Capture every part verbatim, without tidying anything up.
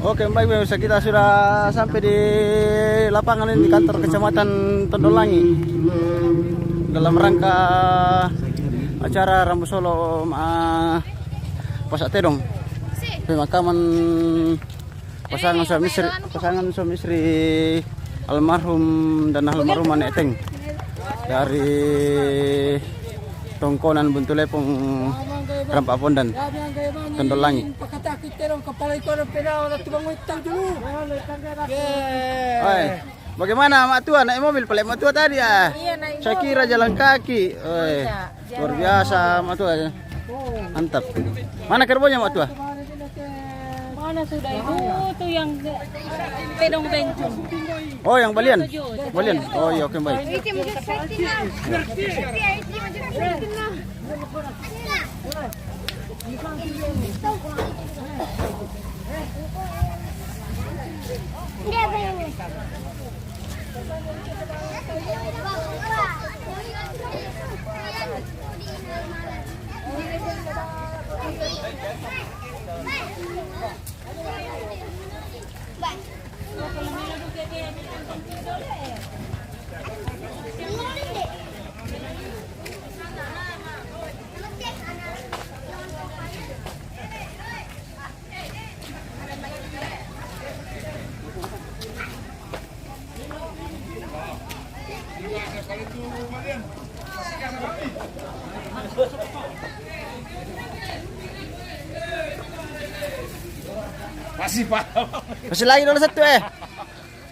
Oke, baik, pemirsa, kita sudah sampai di lapangan ini, kantor Kecamatan Tondolangi, dalam rangka acara Rambu Solo, ah, Pasak Tedong, pemakaman pasangan suami istri, pasangan suami istri almarhum dan almarhumah Nek Teng dari Tongkonan Buntu Lepong, Rampak Pondan, Tondolangi. Oi, bagaimana Mak Tua naik mobil? Paling Mak Tua tadi, ah. Iya, naik mobil. Saya kira jalan kaki. Oi, luar biasa Mak Tua. Mantap. Mana kerbaunya Mak Tua? Mana sudah itu? Tuh yang Tedong Bencong. Oh, yang balian. Balian. Oh, iya, oke, baik. Masih, Pak. Masih lagi dulu satu, eh.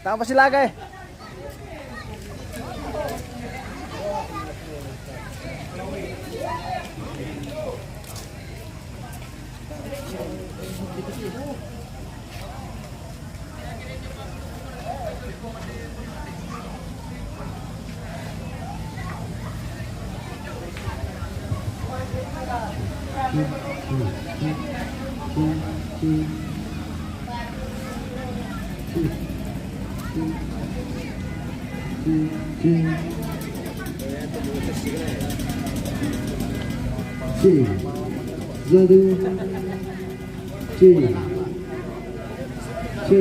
Tambah silaga, eh. Sì. Satu. Sì. Sì.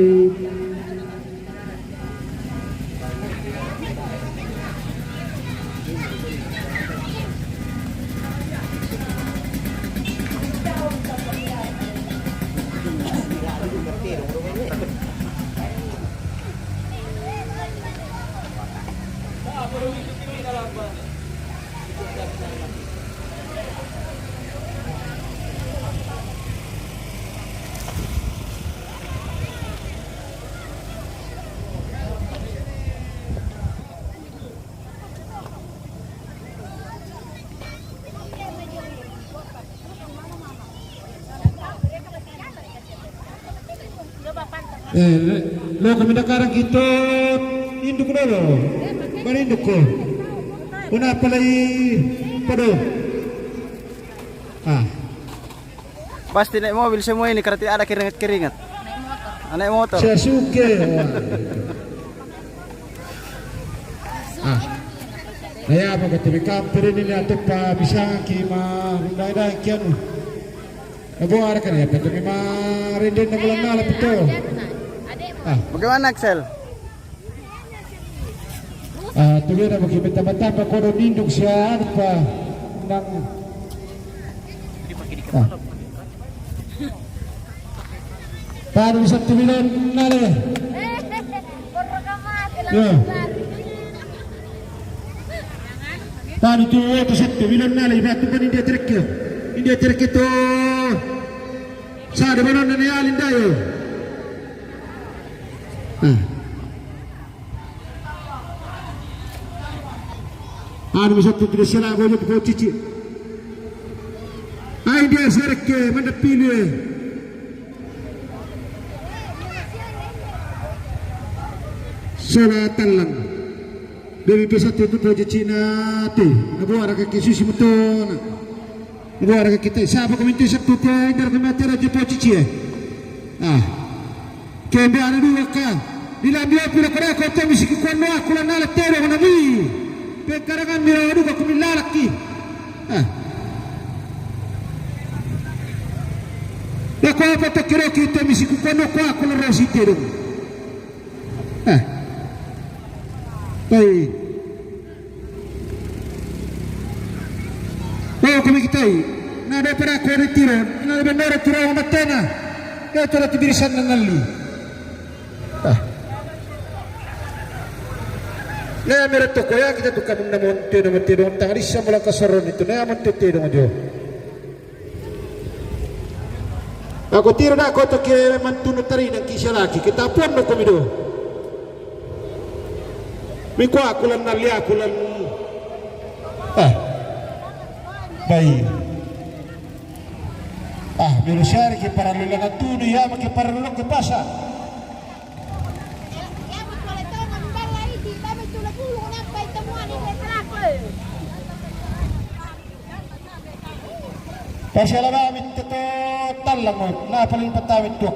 Eh, lo, lo kami nakarang kita induk dulu. Mari induk ko. Una palai pado. Ah. Pasti naik mobil semua ini karena tidak ada keringat-keringat. Naik motor. Ah, naik motor. Saya suke. Wah. Ah. Saya mau ke T V Kampir ini, lihat tuh, Pak, bisa ki ma rundai-dai kian. Abo arah kan ya, betul memang rindin na bulan na lah, betul. Ah. Bagaimana, Axel? Ah, tu dia dah bagi betapa-tapa kodong induk siapa nang. Ah. Baru satu miliar nale. Ya. Tadi tu, tu satu miliar nale, iba tu kan India terkejut. India terkejut. Sa de banon na ni Alin Dayo. Ah. Anu bisa tu tidak salah, boleh tu cici. Ai dia serke mana pilih. Salah talang. Dewi bisa tu tu cici na tu. Abu arah kaki susi mutona. Guarda che te, saba come tu saputo, indar come te raggio po cici, eh. Ah. Che mbe ana dua ka. Di la mio pure kore ko te mi siki kono akula nala tero na mi. Pe karanga mi ro duka kumi lala ki. Ah. Nako apa to kiro kita misi kukono ko aku le rasi terung. Eh. Pai. Oh, kami kitai. Na da para ko ni tiro. Na da bendera tiro matena. Ya to la tibirisan na nali. Ah. Na mera to ko ya kita tu kanun na monte na monte don tangari sa mula kasaron itu na monte te don jo. Ako tiro da ko to ke mantunu tari nang kisa laki ke tapon no komido. Mi kwa kulan na lia kulan. Ah. Bai. Ah, mero share ke para lula na tunu ya ma ke para lula ke pasa. Pasala ba mi to talang mo, na paling patawit to.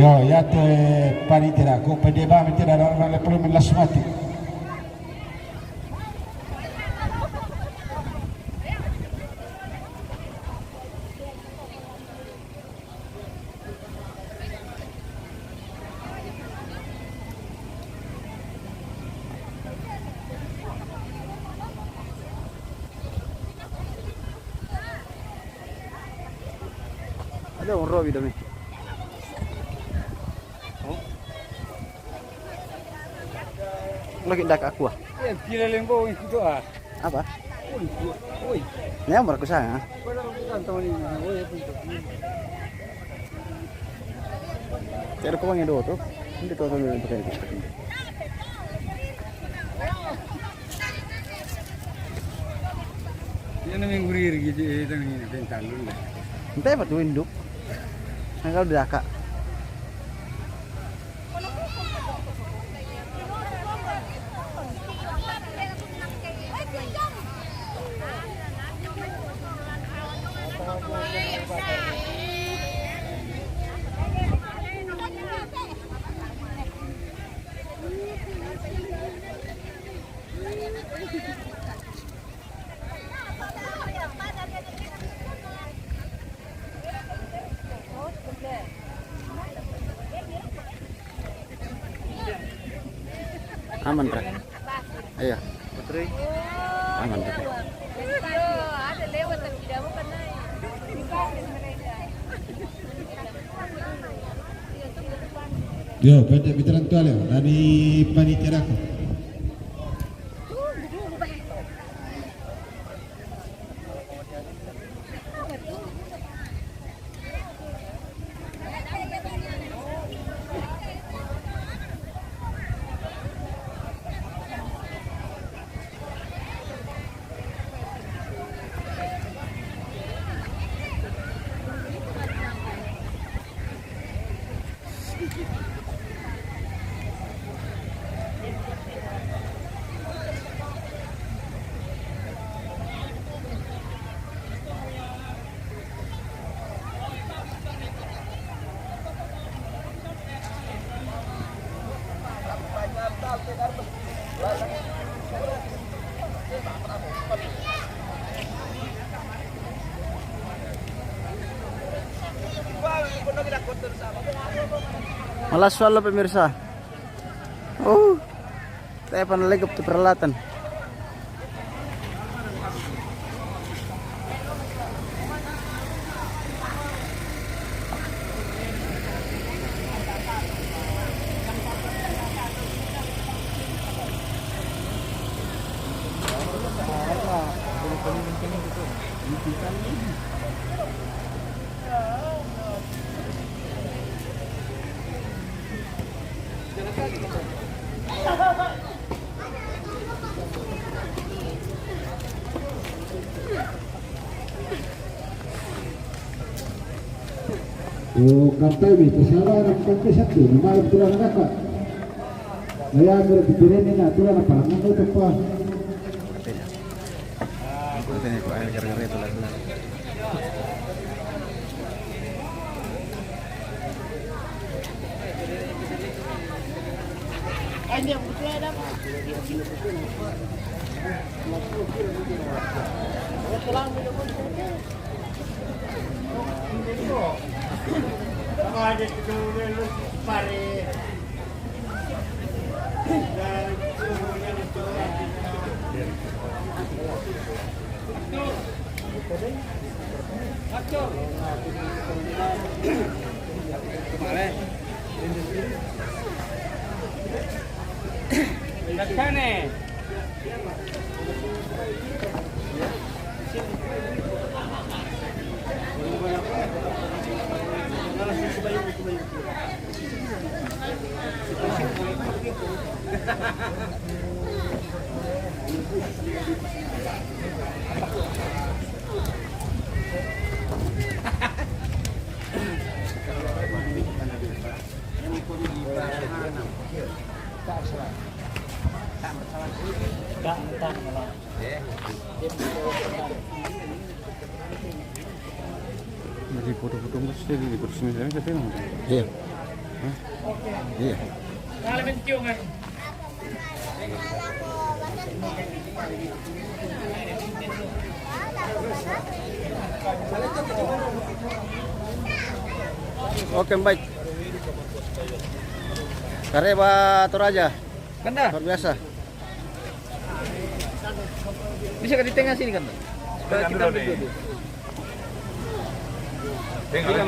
Yo, ya te panitera, ko pede ba mi tera, na le pulu mi la sumati. Ada un robi dame. Oh. Lagi dak aqua. Iya, pila lembo itu ah. Apa? Oi, oi. Ini yang berkesan ya. Pero ko bang do to? Hindi to to pakai. Yan ang yung riri gitu eh, ito yung pintalon eh. Hintay pa tuwindok. Ang kaludaka. Aman, Ra. Iya. Aman, Ra. Yo, pwede bitaran tuwal yo. Dari panitia ako. Malas wala pemirsa. Oh, tayo pa naligap ti peralatan. O kantai mi, te sala na kantai satu, na mai tu na kaka. Na ya mira tu terene na tu na parang na tu pa. Jadi foto-foto mesti di kursi meja ini, saya tengok. Iya. Hah? Iya. Oke, baik. Kareba Toraja. Kanda. Luar biasa. Bisa ke di tengah sini, Kanda? Supaya kita ambil dua-dua. Tengah.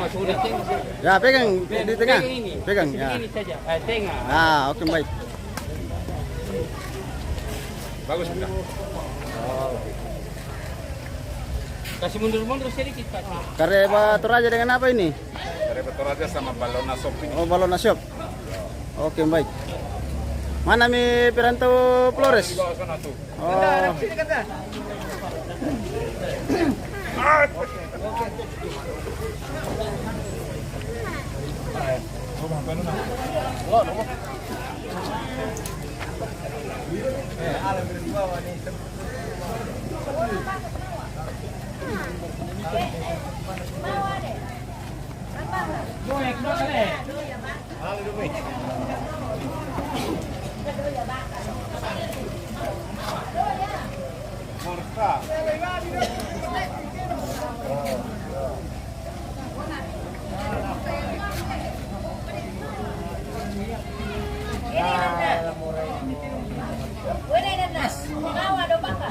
Ya, pegang di tengah. Pegang ini. Pegang, ya. Begini saja. Eh, tengah. Ah, oke, baik. Bagus, Bunda. Kasih mundur-mundur sedikit, Pak. Kareba Toraja dengan apa ini? Kareba Toraja sama Balona Shop ini. Oh, Balona Shop. Oke, baik. Mana mi Piranto Flores? Di bawah sana tuh. Oh. Kanda, sini, Kanda.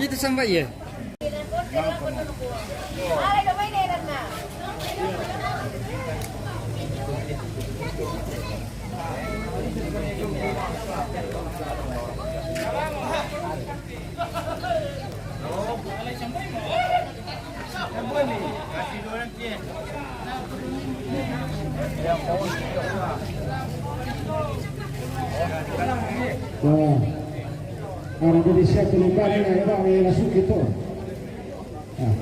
Itu sampai ya? Nah, orang Indonesia terlibat ni, hebat ni, langsung kita. Nah.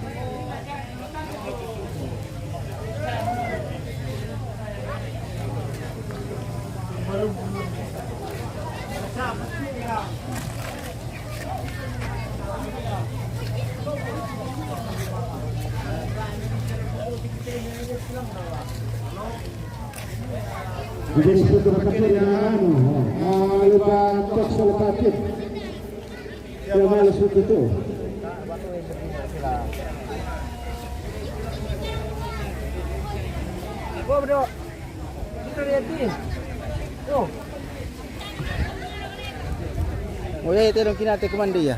Jadi, sudah pakai na anu, ah, lupa tok, lupa tip. Dia malas begitu. Gua berdoa. Kita lihat ni. Tuh. Oh ya, itu dong, kina te kumande ya.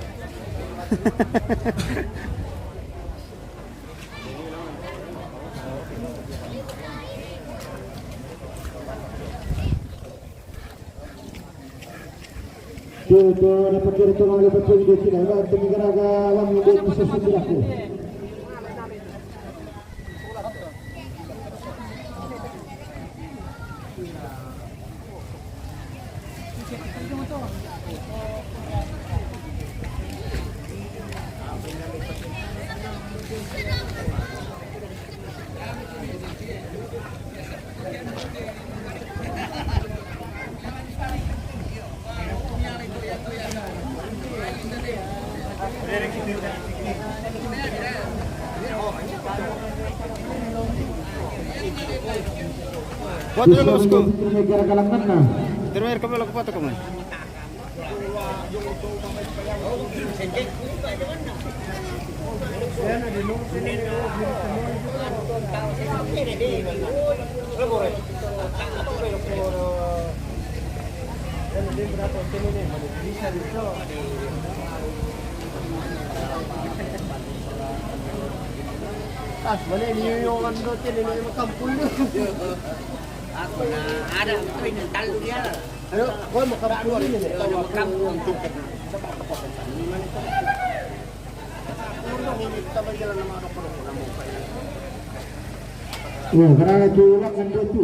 Tuh, tuh, dapat kiri tuh, dapat kiri, dia tidak ada, demi garaga, wang, dia bisa sendiri aku. Kuat dulu, bosku. Terima kasih, kami lakukan teman. Aku na ada ko ini talu dia. Ayo, ko mo kamu ini. Ko mo kamu. Ya, karena curang kan itu.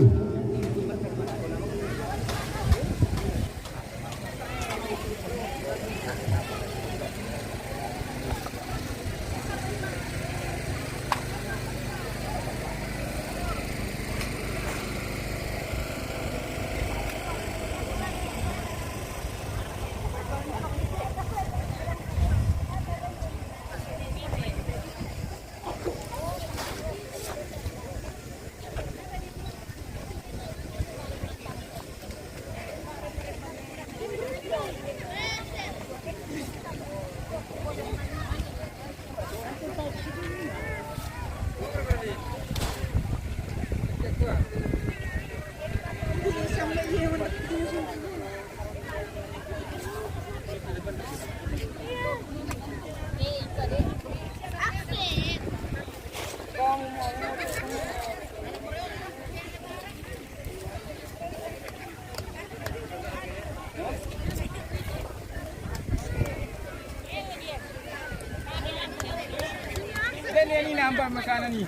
Dali, ini nambah makanan nih.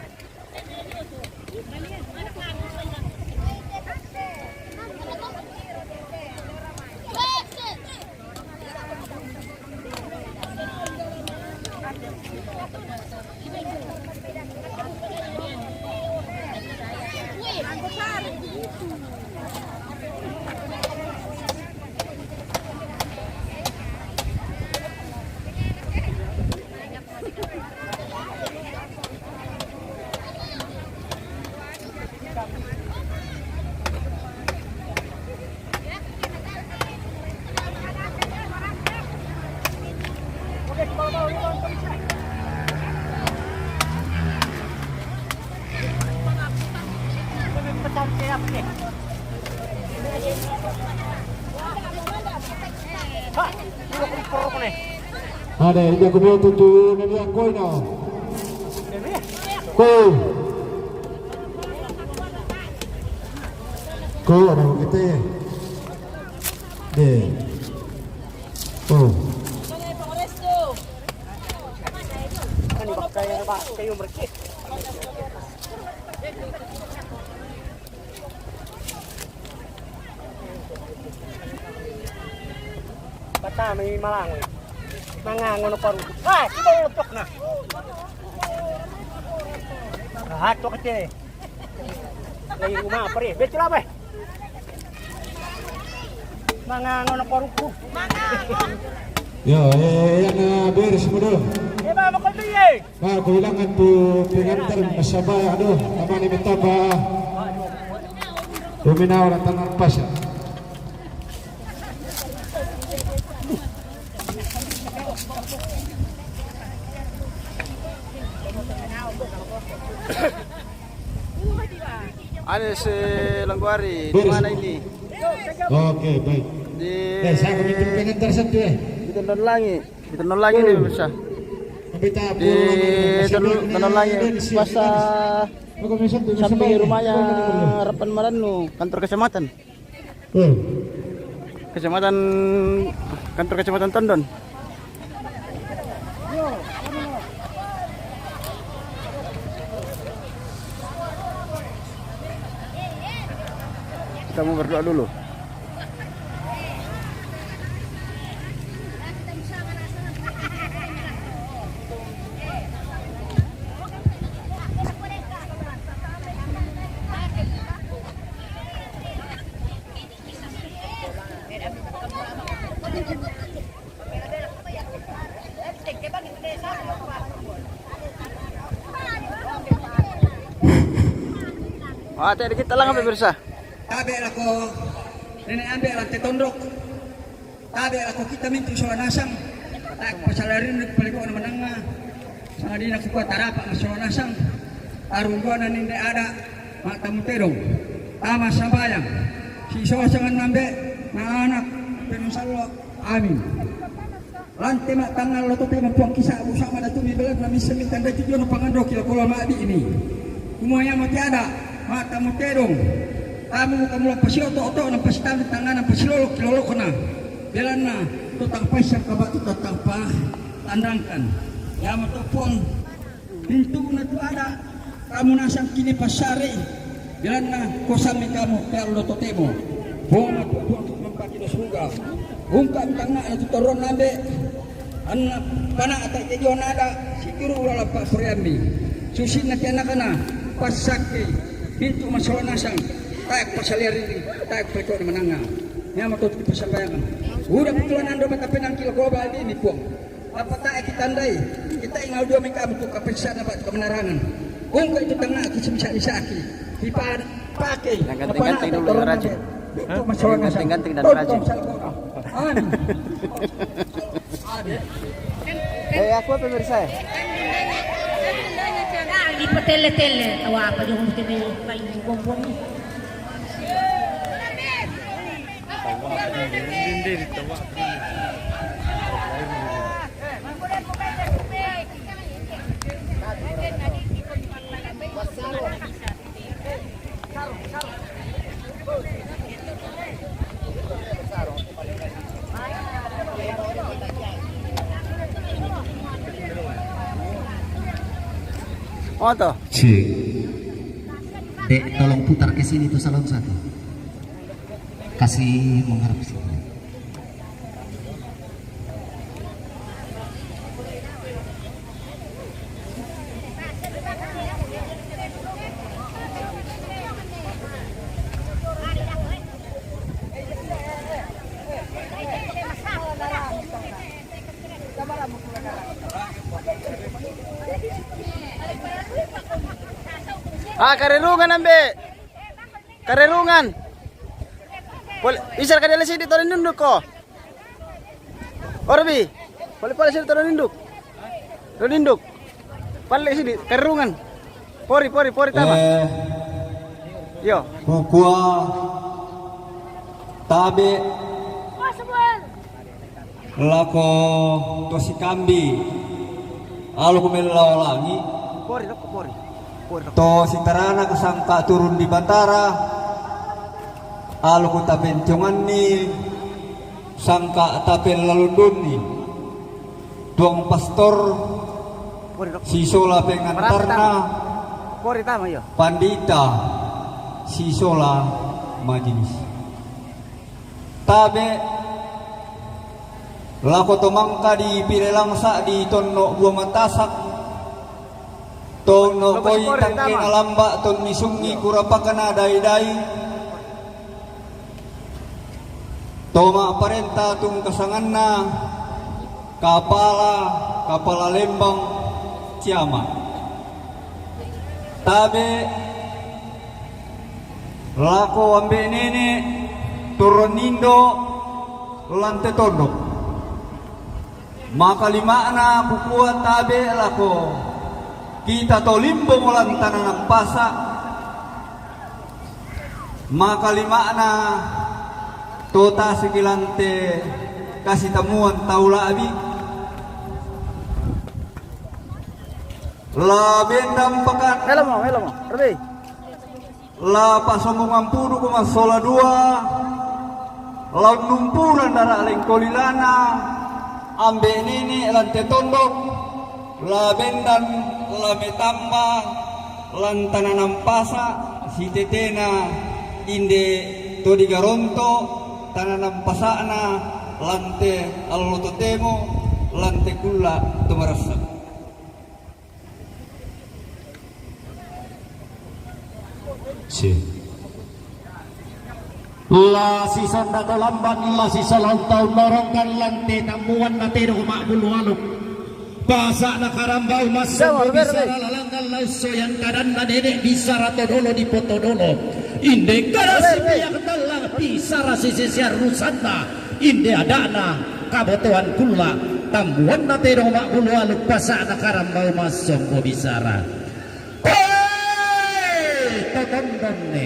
Ada yang jago motor tuh, ini yang koi no. Koi. Koi, ada kita ya. Deh. Oh. Bata may malangoy. Mangangon ako rin. Ah, kita yung utok na. Hato ka, te. Ngayon, uma, pare. Beto lang, eh. Mangangon ako rin. Yo, eh, yang, eh, beres mo doon. Eh, mama ko, eh. Ba, kulangan po pengantar, masaba, ano, ama ni Mitaba. Luminaw na tanang pasa. Ano si Langguari? Di mana ini? Oke, baik. Di Eh, saya ko pengantar satu, eh. Di Tondon Langi. Di Tondon Langi ni, pemirsa. Di Tondon Langi. Pas, ah, samping rumahnya Rapan Maranu, kantor kecamatan. Kecamatan, kantor kecamatan Tondon. Kita mau berdoa dulu. Ate' di kita lang apa, pemirsa? Tabe' lako nene' ambe' lante tondok. Tabe' lako kita mintu' sola nasang. Tae' pasalarin paleko' na mananga. Sangadinna kukua tarapa' massola nasang. Tarungguana ninde ada' ma'tamu tedong. Tama sambayang. Sisola sangan ambe' na anak penusallo. Amin. Lante ma'tangnga lo totemo Puang kisa'bu sama datu mi belanna missa mi tandai tu jona pangandoki lako la ma'bi'mi. Kumua iamo tiada ma'tamu tedong. Tamu kamu la pasioto-oto na pasitanu tangana pasilolok kilolokna. Belanna to tang paisang kabatu to tang pa tandangkan. Iamo to Puang Pintu'na tu ada', kamu nasang kini passare, belanna kuasammi kamu ke allo totemo. Puang matua Puang tu mampaki lo suruga. Ungka' mi tangnga'na tu toronna ambe', anna pana'ta' ke jona ada', sikuru' lalappa' poreammi. Susinna ke anakna, passakke, pintu' massola nasang, tae' pasaliarini, tae' paleko' mananga. Iamo to tu passambayangan. Uda putulan ando matapenangki lo goba alimi Puang. Apa tae' kitandai, kita ingal dua mika untuk kapisana batu kebenarangan. Ungka' itu tengah kisah-kisah aki. Kipan pakai. Yang ganti-ganti dulu yang rajin. Itu masalah. Yang ganti-ganti dan rajin. Amin. Eh, aku apa, pemirsa? Di petele-tele, tawa apa, jangan mesti main buang-buang ni. Oh, toh. Cek. Dek, tolong putar ke sini tuh, salon satu. Kasih mengharap sini. Ah, karerungan ambe'. Karerungan. Pol-, isar ka dele sidi to ninduk ko. Orbi. Pole-pole sidi to ninduk. To ninduk. Pale sidi karerungan. Pori, pori, pori tama. Eh. Yo. Kukua tabe' lako to sikambi, aluk mellao langi', to sitarana kasangka turun di Batara, aluk tapentionganni sangka tapellalu dunni, tuang pastor sisola pengantarna, pandita sisola majelis. Tabe' lako to mangka di Pire Langsa' di tonno' Bua Matasak, tonno' koi tangke nalamba' tonni sungi kurapakana dai-dai, to ma'parenta tungka sanganna kapala, kapala lembang ciama. Tabe' lako ambe' nene', torron indo', lante tondok. Makalima'na kukua tabe' lako kita to Limbong lantana nampasa'. Makalima'na to tasiki lante kasitamuan tau la'bi. La bendan pakan. Melo mo, melo mo. Rebe. La pasombongan pudu ko massola dua. La unnumpunan dara' lengkolilana. Ambe' nene' lante tondok. La bendan, la metamba, lantana nampasa', sitetena inde to digaronto, tana nampasa'na, lante allo totemo, lante kulla' to marassa'. Si. La sisanda to lamban, la sisalanta unnorongkan lante tammuan na tedong ma'bulu aluk. Pasa' na karambau massombo bisara lalangan lau soyan kadanna nene' bisara todolo di potodolo. Inde kada sipiak tallang bisara sisisian rusanna. Inde ada'na kabotoan kulla' tambuanna tedong ma'bulu aluk pasa' na karambau massombo bisara. Koe to tondonne.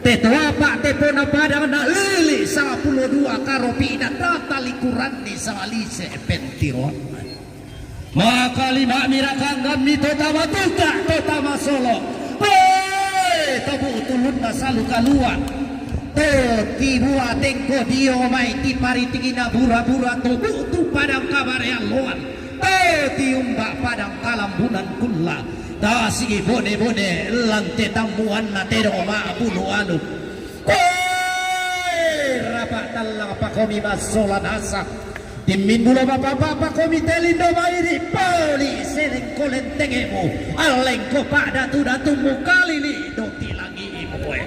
Te toapa' te pona padang na lili' sangpulo dua karopi'na tata likuranni sangalise' pentiroanna. Maka lima' mirakanggammi to tama tuka' to tama solo'. Koe to bu'tu ulunna salu kalua'. To tibua tengko dio mai tiparitiki na bura-bura to bu'tu padang kabarealloan. To tiumba' padang kalambunan kulla'. Tasigi bone-bone lante tammuanna tedong ma'bulu aluk. Koe rapa' tallang pakomi massola nasa. Timmin bulo mapapa pakomi telindo mairi poli selengko lentenge'mu. Allengko pa'datu-datummu kalili' do tilangi'i koe.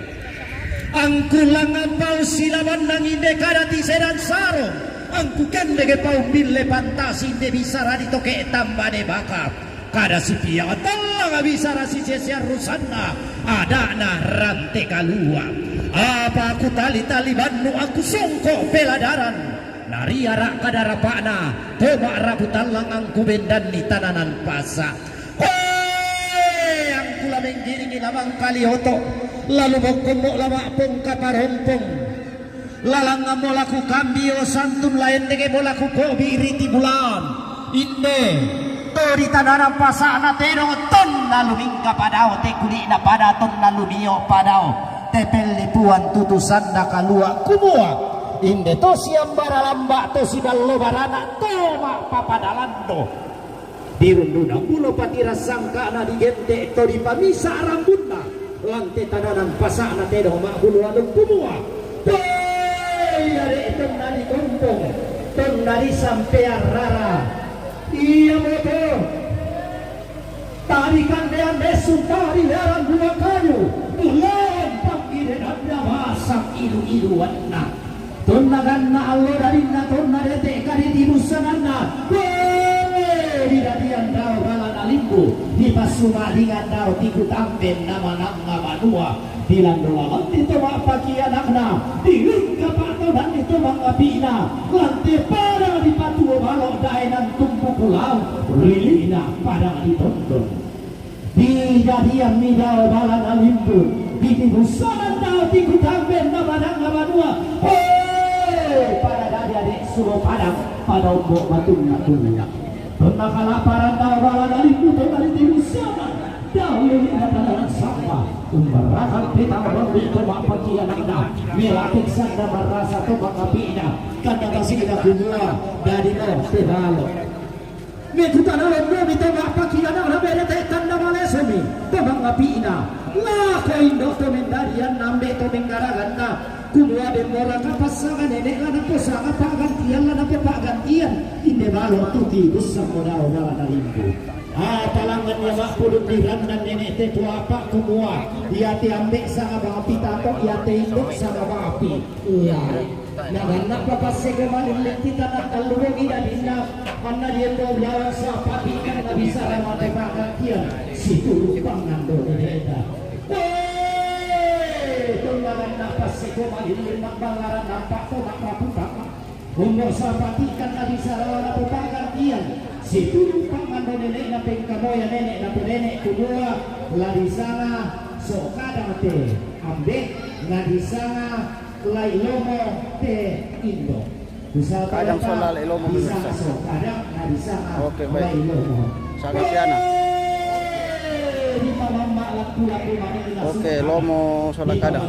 Angkulangan pau silaban nanginde kada tisedan sarong. Angkukendege pau mille pantasi inde bisara ditoke' tambane baka. Kada sipiak tallang bisara sisisian rusanna, ada'na rante kalua'. Apa kutali-tali bannu aku songko' peladaran. Nariara' kada rapa'na, to ma'rapu tallang angku bendanni tananan pasa'. Hoe, angku la menggiringi la mangkalioto', lalu bokkommo la ma'pongka parompong. Lalangngammo la kukambio santun, laendengemo la kukobi riti bulan. Inde, to ditananan pasa'na tedong tonna lumingga padao te kuli'na pada tonna lumio padao te pellipuan tutusanna kalua' kumua. Inde to siambara lamba' to siballo barana to ma'papadalando. Dirunduna bulo patira sangka'na digente' to dipamisa' rambunna, lante tananan pasa'na tedong ma'bulu aluk kumua. Doi ade' tonna dikompong, tonna disampean rara. Iamoto tadi kandean desu tadi leran dua kayu, bulan panggirenanna masang ilu-iluanna. Tonna ganna' allo dadinna tonna dete' kadi tibussananna. Wee, didadian dao bala nalimbu, dipassumadingan dao tiku tamben namanangnga banua, dilando lalante to ma'pakianakna, dilingka pa'todanni to mangapi'na, lante padang dipatuo balo' daenan tumpu pulau, lili'na padang ditondon. Dijadiammi dao bala nalimbu, ditibussanan dao tiku tamben namanangnga banua. Hoe, pada dadi ade' sulo padang, pada ombo' batunna kulla'. Tonna kalaparan dao bala nalimbu tonna ditibussanan dao lili'na tananan samba. Umbarakan petang rombi to ma'pakianakna, mela' peksanna marasa to mangapi'na, kanna tasigina kumua, dadino te balo'. Mekutana londomi to ma'pakianakna bere te tanda malesomi to mangapi'na. Lako indo' to mendadianna, ambe' to menggaraganna, kumua, demmora kapassaga nene' la naposanga pa'gantian, la napopa'gantian. Inde balo' tu tibussammo dao bala nalimbu. Apa langngan ia ma'puduk dirandan nene' te tuapa kumua, iate ambe' sanga bang api tato, iate indo' sanga bang api. Iya. Na ganna' papasseko malilling titana tallu bongi dadinna, anna diembo ulawang sapati kan nabisara mate pa'gantian, situru' pangando nene'na. Wee, tonna ganna' passeko malilling ma'bangaran nampa' to ma'raputang. Umbo sapati kan nabisara la napopa'gantian, situru' pangando nene'na pengkamoya nene' naponene' kumua, la disanga so' kadang te ambe', na disanga lai' lomo te indo'. Kadang sola lai' lomo, pemirsa. Oke, baik. Sangat ya, nah. Oke, lomo sola kadang.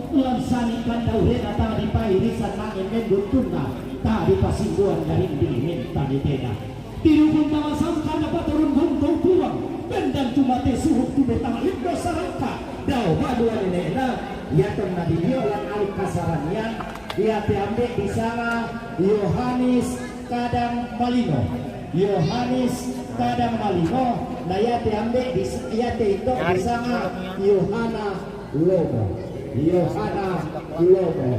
Lansani pandau rena tadi pai risan nangin menduntunna tadi pasingguan dari diri minta di tena. Tidukun tamasangka napaturun guntu' puang, bendan tu mate suhuk tu betang lindo sarangka, dao badua nene'na, ia tonna dilio lan aluk kasaranian, iate ambe' disanga Yohanes Kadang Malino. Yohanes Kadang Malino, na iate ambe' dis-, iate indo' disanga Yohana Lomo. Yohana Lomo.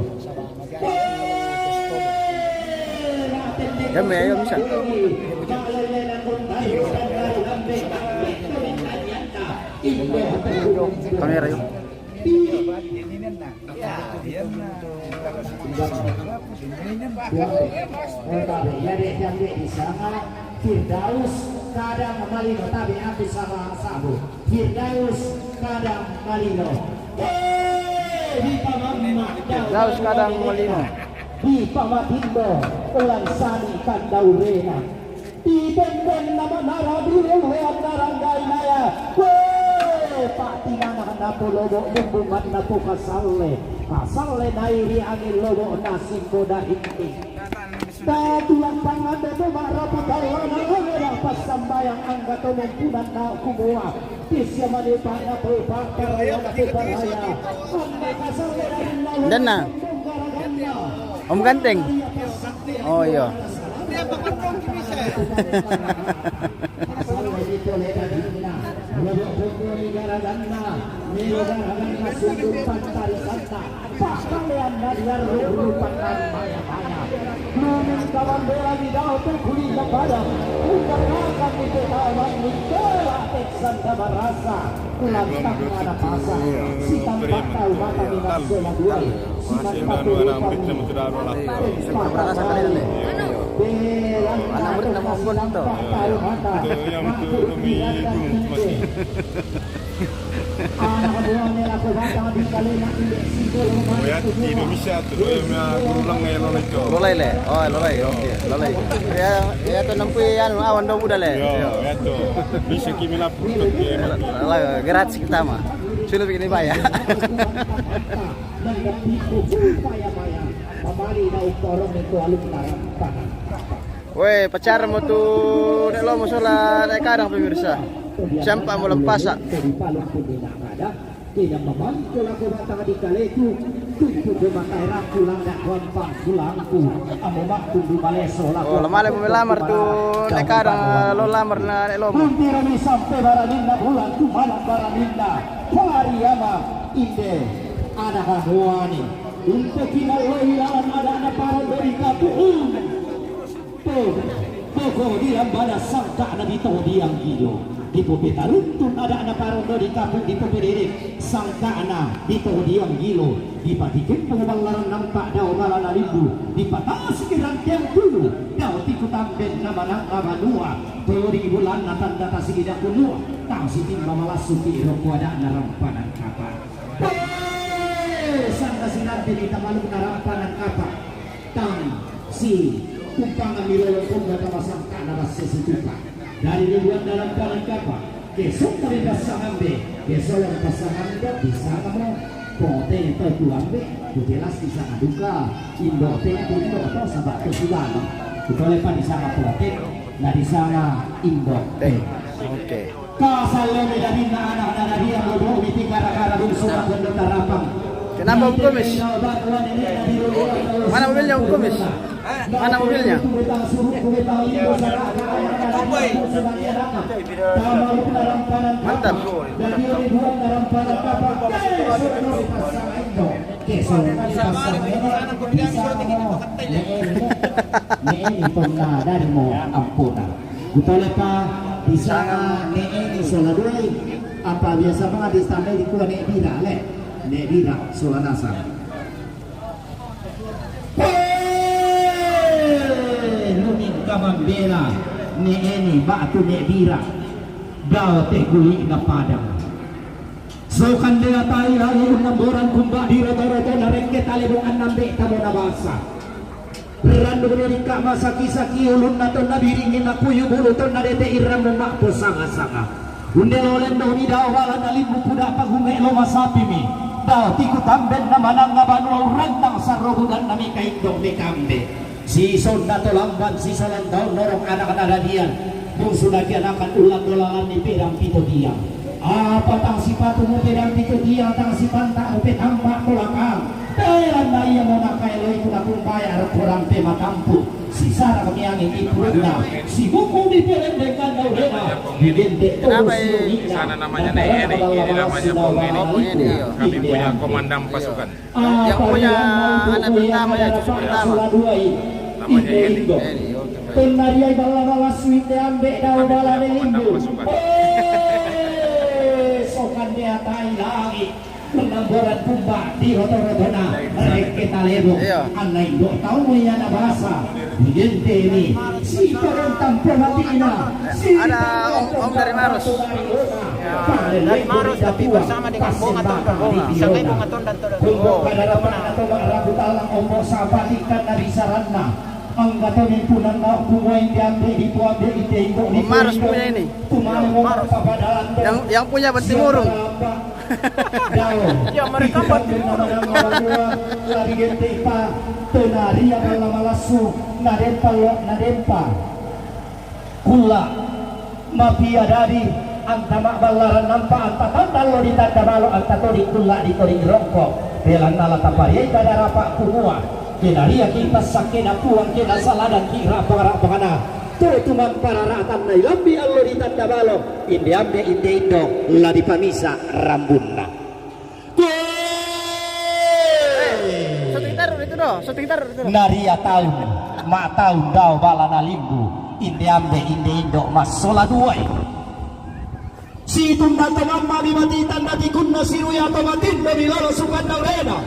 Kami, ayo, bisa. Kamera, yuk. Firdaus Kadang Malino, tabe aku sama sabu. Firdaus Kadang Malino. Eh, di pamamma. Firdaus Kadang Malino. Di pamatindo, ulang sani kandau rena. Di benden nama nara dulu, wean naranggai naya. Weh, Pak Tinana napo lobo, bumbungan napo kasalle. Kasalle nairi angin lobo, nasing boda rinting. Tatulang pangan dodo marapu tawana, ora pasambayang angga tomompunan na kumua. Tisya mani pana pepa paraya na pepa raya. Anda kasale dari lalu. Dan na. Om Ganteng. Oh, iya. Kasale di tole dadina. Lobo pokoni garaganna. Melo garaganna sundur pantari santa. Pakalean na diarro rupa maya-maya. Lumin kawan bela di daun teh kulit lebaran. Bukan makan di petaman di bela teksan sama rasa. Kulantang mana pasang. Si tampak tahu mata minat sela duai. Si mata turutan. Berasa kalian deh. Anak murid nama Ambon tuh. Itu yang betul kami itu masih. Wayat di Indonesia tu, doya mea guru lang e lolai tu. Lolai le. Oh, lolai. Oke, lolai. Ya, ya tu nampu ya anu awan do buda le. Yo, ya tu. Bisa kimi lapor tu ke. Lah, gratis kita mah. Sudah bikin ini, Pak, ya. Weh, pacar mo tu Nek Lomo sola Nek Kadang, pemirsa. Siampa mo lempasa. Tidak memantau lagu batang di kaleku, tujuh ke mata eraku, langdak gampang pulangku. Amo mak tundu maleso lagu. Oh, lamale mo melamar tu Nek Kadang, lo lamar na Nek Lomo. Kumpirani sampai baraninna bulan tu malam baraninna. Pariama inde anak amuani. Untuk kinaloi lawan ada anak parang dari kapuun. Poko, poko di lambada sangka'na di to diang gilo. Di pope taruntun ada na parondo di kapu di pope dede sangka'na di to diang gilo. Di pati kempung ballaran nampa dao malana limbu. Di patasi ranteang tulu dao tiku tamben na manang na banua. To di bulanna tanda tasi ida kunua. Tang si timba malassu ki roko ada na rampanan kapa. Hei, sanda sinante di tamaluk na rampanan kapa. Tang si kumpanga milolong pun data masangka na basse situka. Dari ribuan dalam paling kapa. Kesok kami pasangambe, kesolong pasangambe, bisa kamu pote to tuambe, kujelas bisa kaduka, indo te, indo to sabak to sibali. Kutole pa di sana pote, na di sana indo te. Oke. Kasallo mi darinna anak na dariang lobo miti gara-gara bungsu makondo tarapang. Kenapa Om Kumis? Mana mobilnya, Om Kumis? Mana mobilnya? Mantap. Ini pernah dari mau ampuna. Kutolepa di sana ne eni sola doi, apa biasa manga di sana di kua ne bira le, ne bira sola nasa. Hei, lumin kamambela ne eni batu ne bira, dao te guli na padang. So kandea tai lalu namboran kumba di roto-roto na rengke tale do anambe tamo na basa. Randu ne dikka masaki-saki ulunna tonna biringin na kuyu bulu tonna dete irramu ma'po sanga-sanga. Unde lolen do mi dao bala na limbu kuda pagume lo masapimi. Dao tiku tamben na manang na banua urrantang sarro budan na mika indong mekambe. Si sonna to lamban si solan taon norong anak na dadian. Bungsu daki anakan ulang dolalan ni pedang pito tiang. Apa tang sipatu mu pedang pito tiang tang sipanta mu petamba kolakang. Peran na iya mo nakaelo itu na kumbaya rok orang pe matampu. Si sara kami angin itu na. Si buku di pelendek kan dau dena. Di dendek to si ini. Sana namanya Nene, ini namanya Pong ini. Kami punya komandan pasukan. Yang punya anak pertama ya, cucu pertama. Namanya Eni. Eni, oke. Tonna riai balla-balla suite ambe dao bala ne limbu. Eh, sokan ne atai lagi. Menamboran pumba di roto-rotona. Rekke talebo. Iya. Anna indo tau mo yana basa. Digenteni. Si parentang pematina. Si ada om, om dari Marus. Ya, dari Marus, tapi bersama dengan Bonga Tonda Bonga. Bisa kayak Bonga Tonda Tonda. Kumpul pada depan atau rabu talang ombok sapati kan nabi saranna. Angga toni punanna kumua inde ambe dipoambe inde indo. Om Marus punya ini. Tumai mo mapapadalan. Yang, yang punya Bantimurung. Iya, mereka Bantimurung. Lari gentei pa tenaria balla malassu nadempa lo nadempa. Kulla. Mapia dadi, anta mabballaran nampa, anta tandallo ditanda balo, anta toding kulla ditoding rongko. Belanna la tapariai pada rapa kumua. Kena riaki passakkena puang, kena saladangki rapang-rapangna. To tumampararatanna ilambi allo ditanda balo. Inde ambe, inde indo, la dipamisa rambunna. Syuting taruh itu doh, syuting taruh itu doh. Naria taun, ma taun dao bala nalimbu, inde ambe, inde indo, massola duai. Situndang to mamma mi mati tanda tikunna sirui atau matinna mi lalo sukanna urena.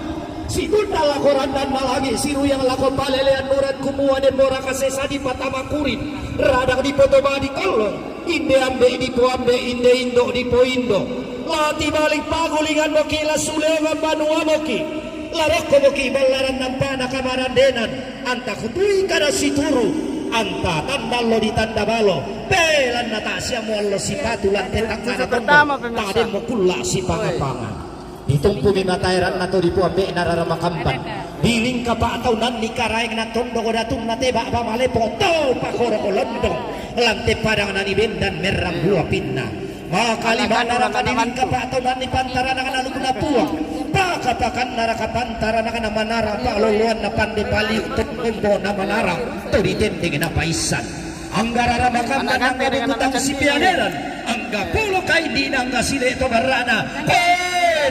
Situndang lako randanna lagi sirui yang lako palelean nuran kumua den mora kasesa di patama kurin. Radang di poto badi kollong. Inde ambe dipoambe, inde indo dipoindo. La tibalik pagulingan moki, la suleongan banua moki. La rokko moki ballaran nampana kamarandenan. Anta kutui kada situru. Anta tandallo ditanda balo. Belanna tak siamo allo sipatu lante tangkana tondok. Tademmo kulla sipanga-panga. Ditumpumi matae ranna to dipoambe'na rara makamban. Dilingka pa'taunanni Karaeng na tondok datunna teba pamalepo tau pakoroko londong. Lante padang nani bendan merrang buah pinna. Maka lima naraka dilingka pa'taunanni pantarana na lukuna puang. Paka-pakanna raka pantarana na manara pa'loloanna pande paliu to ombo na manara to ditendeng na paissan. Angga rara makamban angga buku tau sipiaderan, angga polo kaindi'na angga sile to barra'na. Pe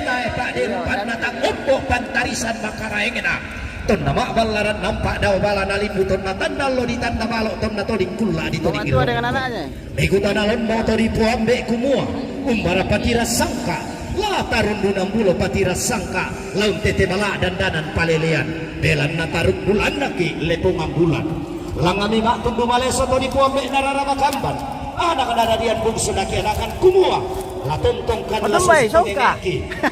tae pa'de rupanna tang ombo pantarisan makaraengna. Tonna ma'ballaran nampa dao bala nalimbu tonna tanda allo ditanda balo tonna toding kulla ditoding irro. Mekutana lombo to dipoambe kumua, umbara patirassangka, la tarundunan bulo patirassangka, laung tete bala dandanan palelean, belanna tarung bulannaki lepongan bulan. Langngami ma'tundu maleso to dipoambe'na rara makamban, anakna dadian bungsu nakianakan kumua, la tontongkan la sungka.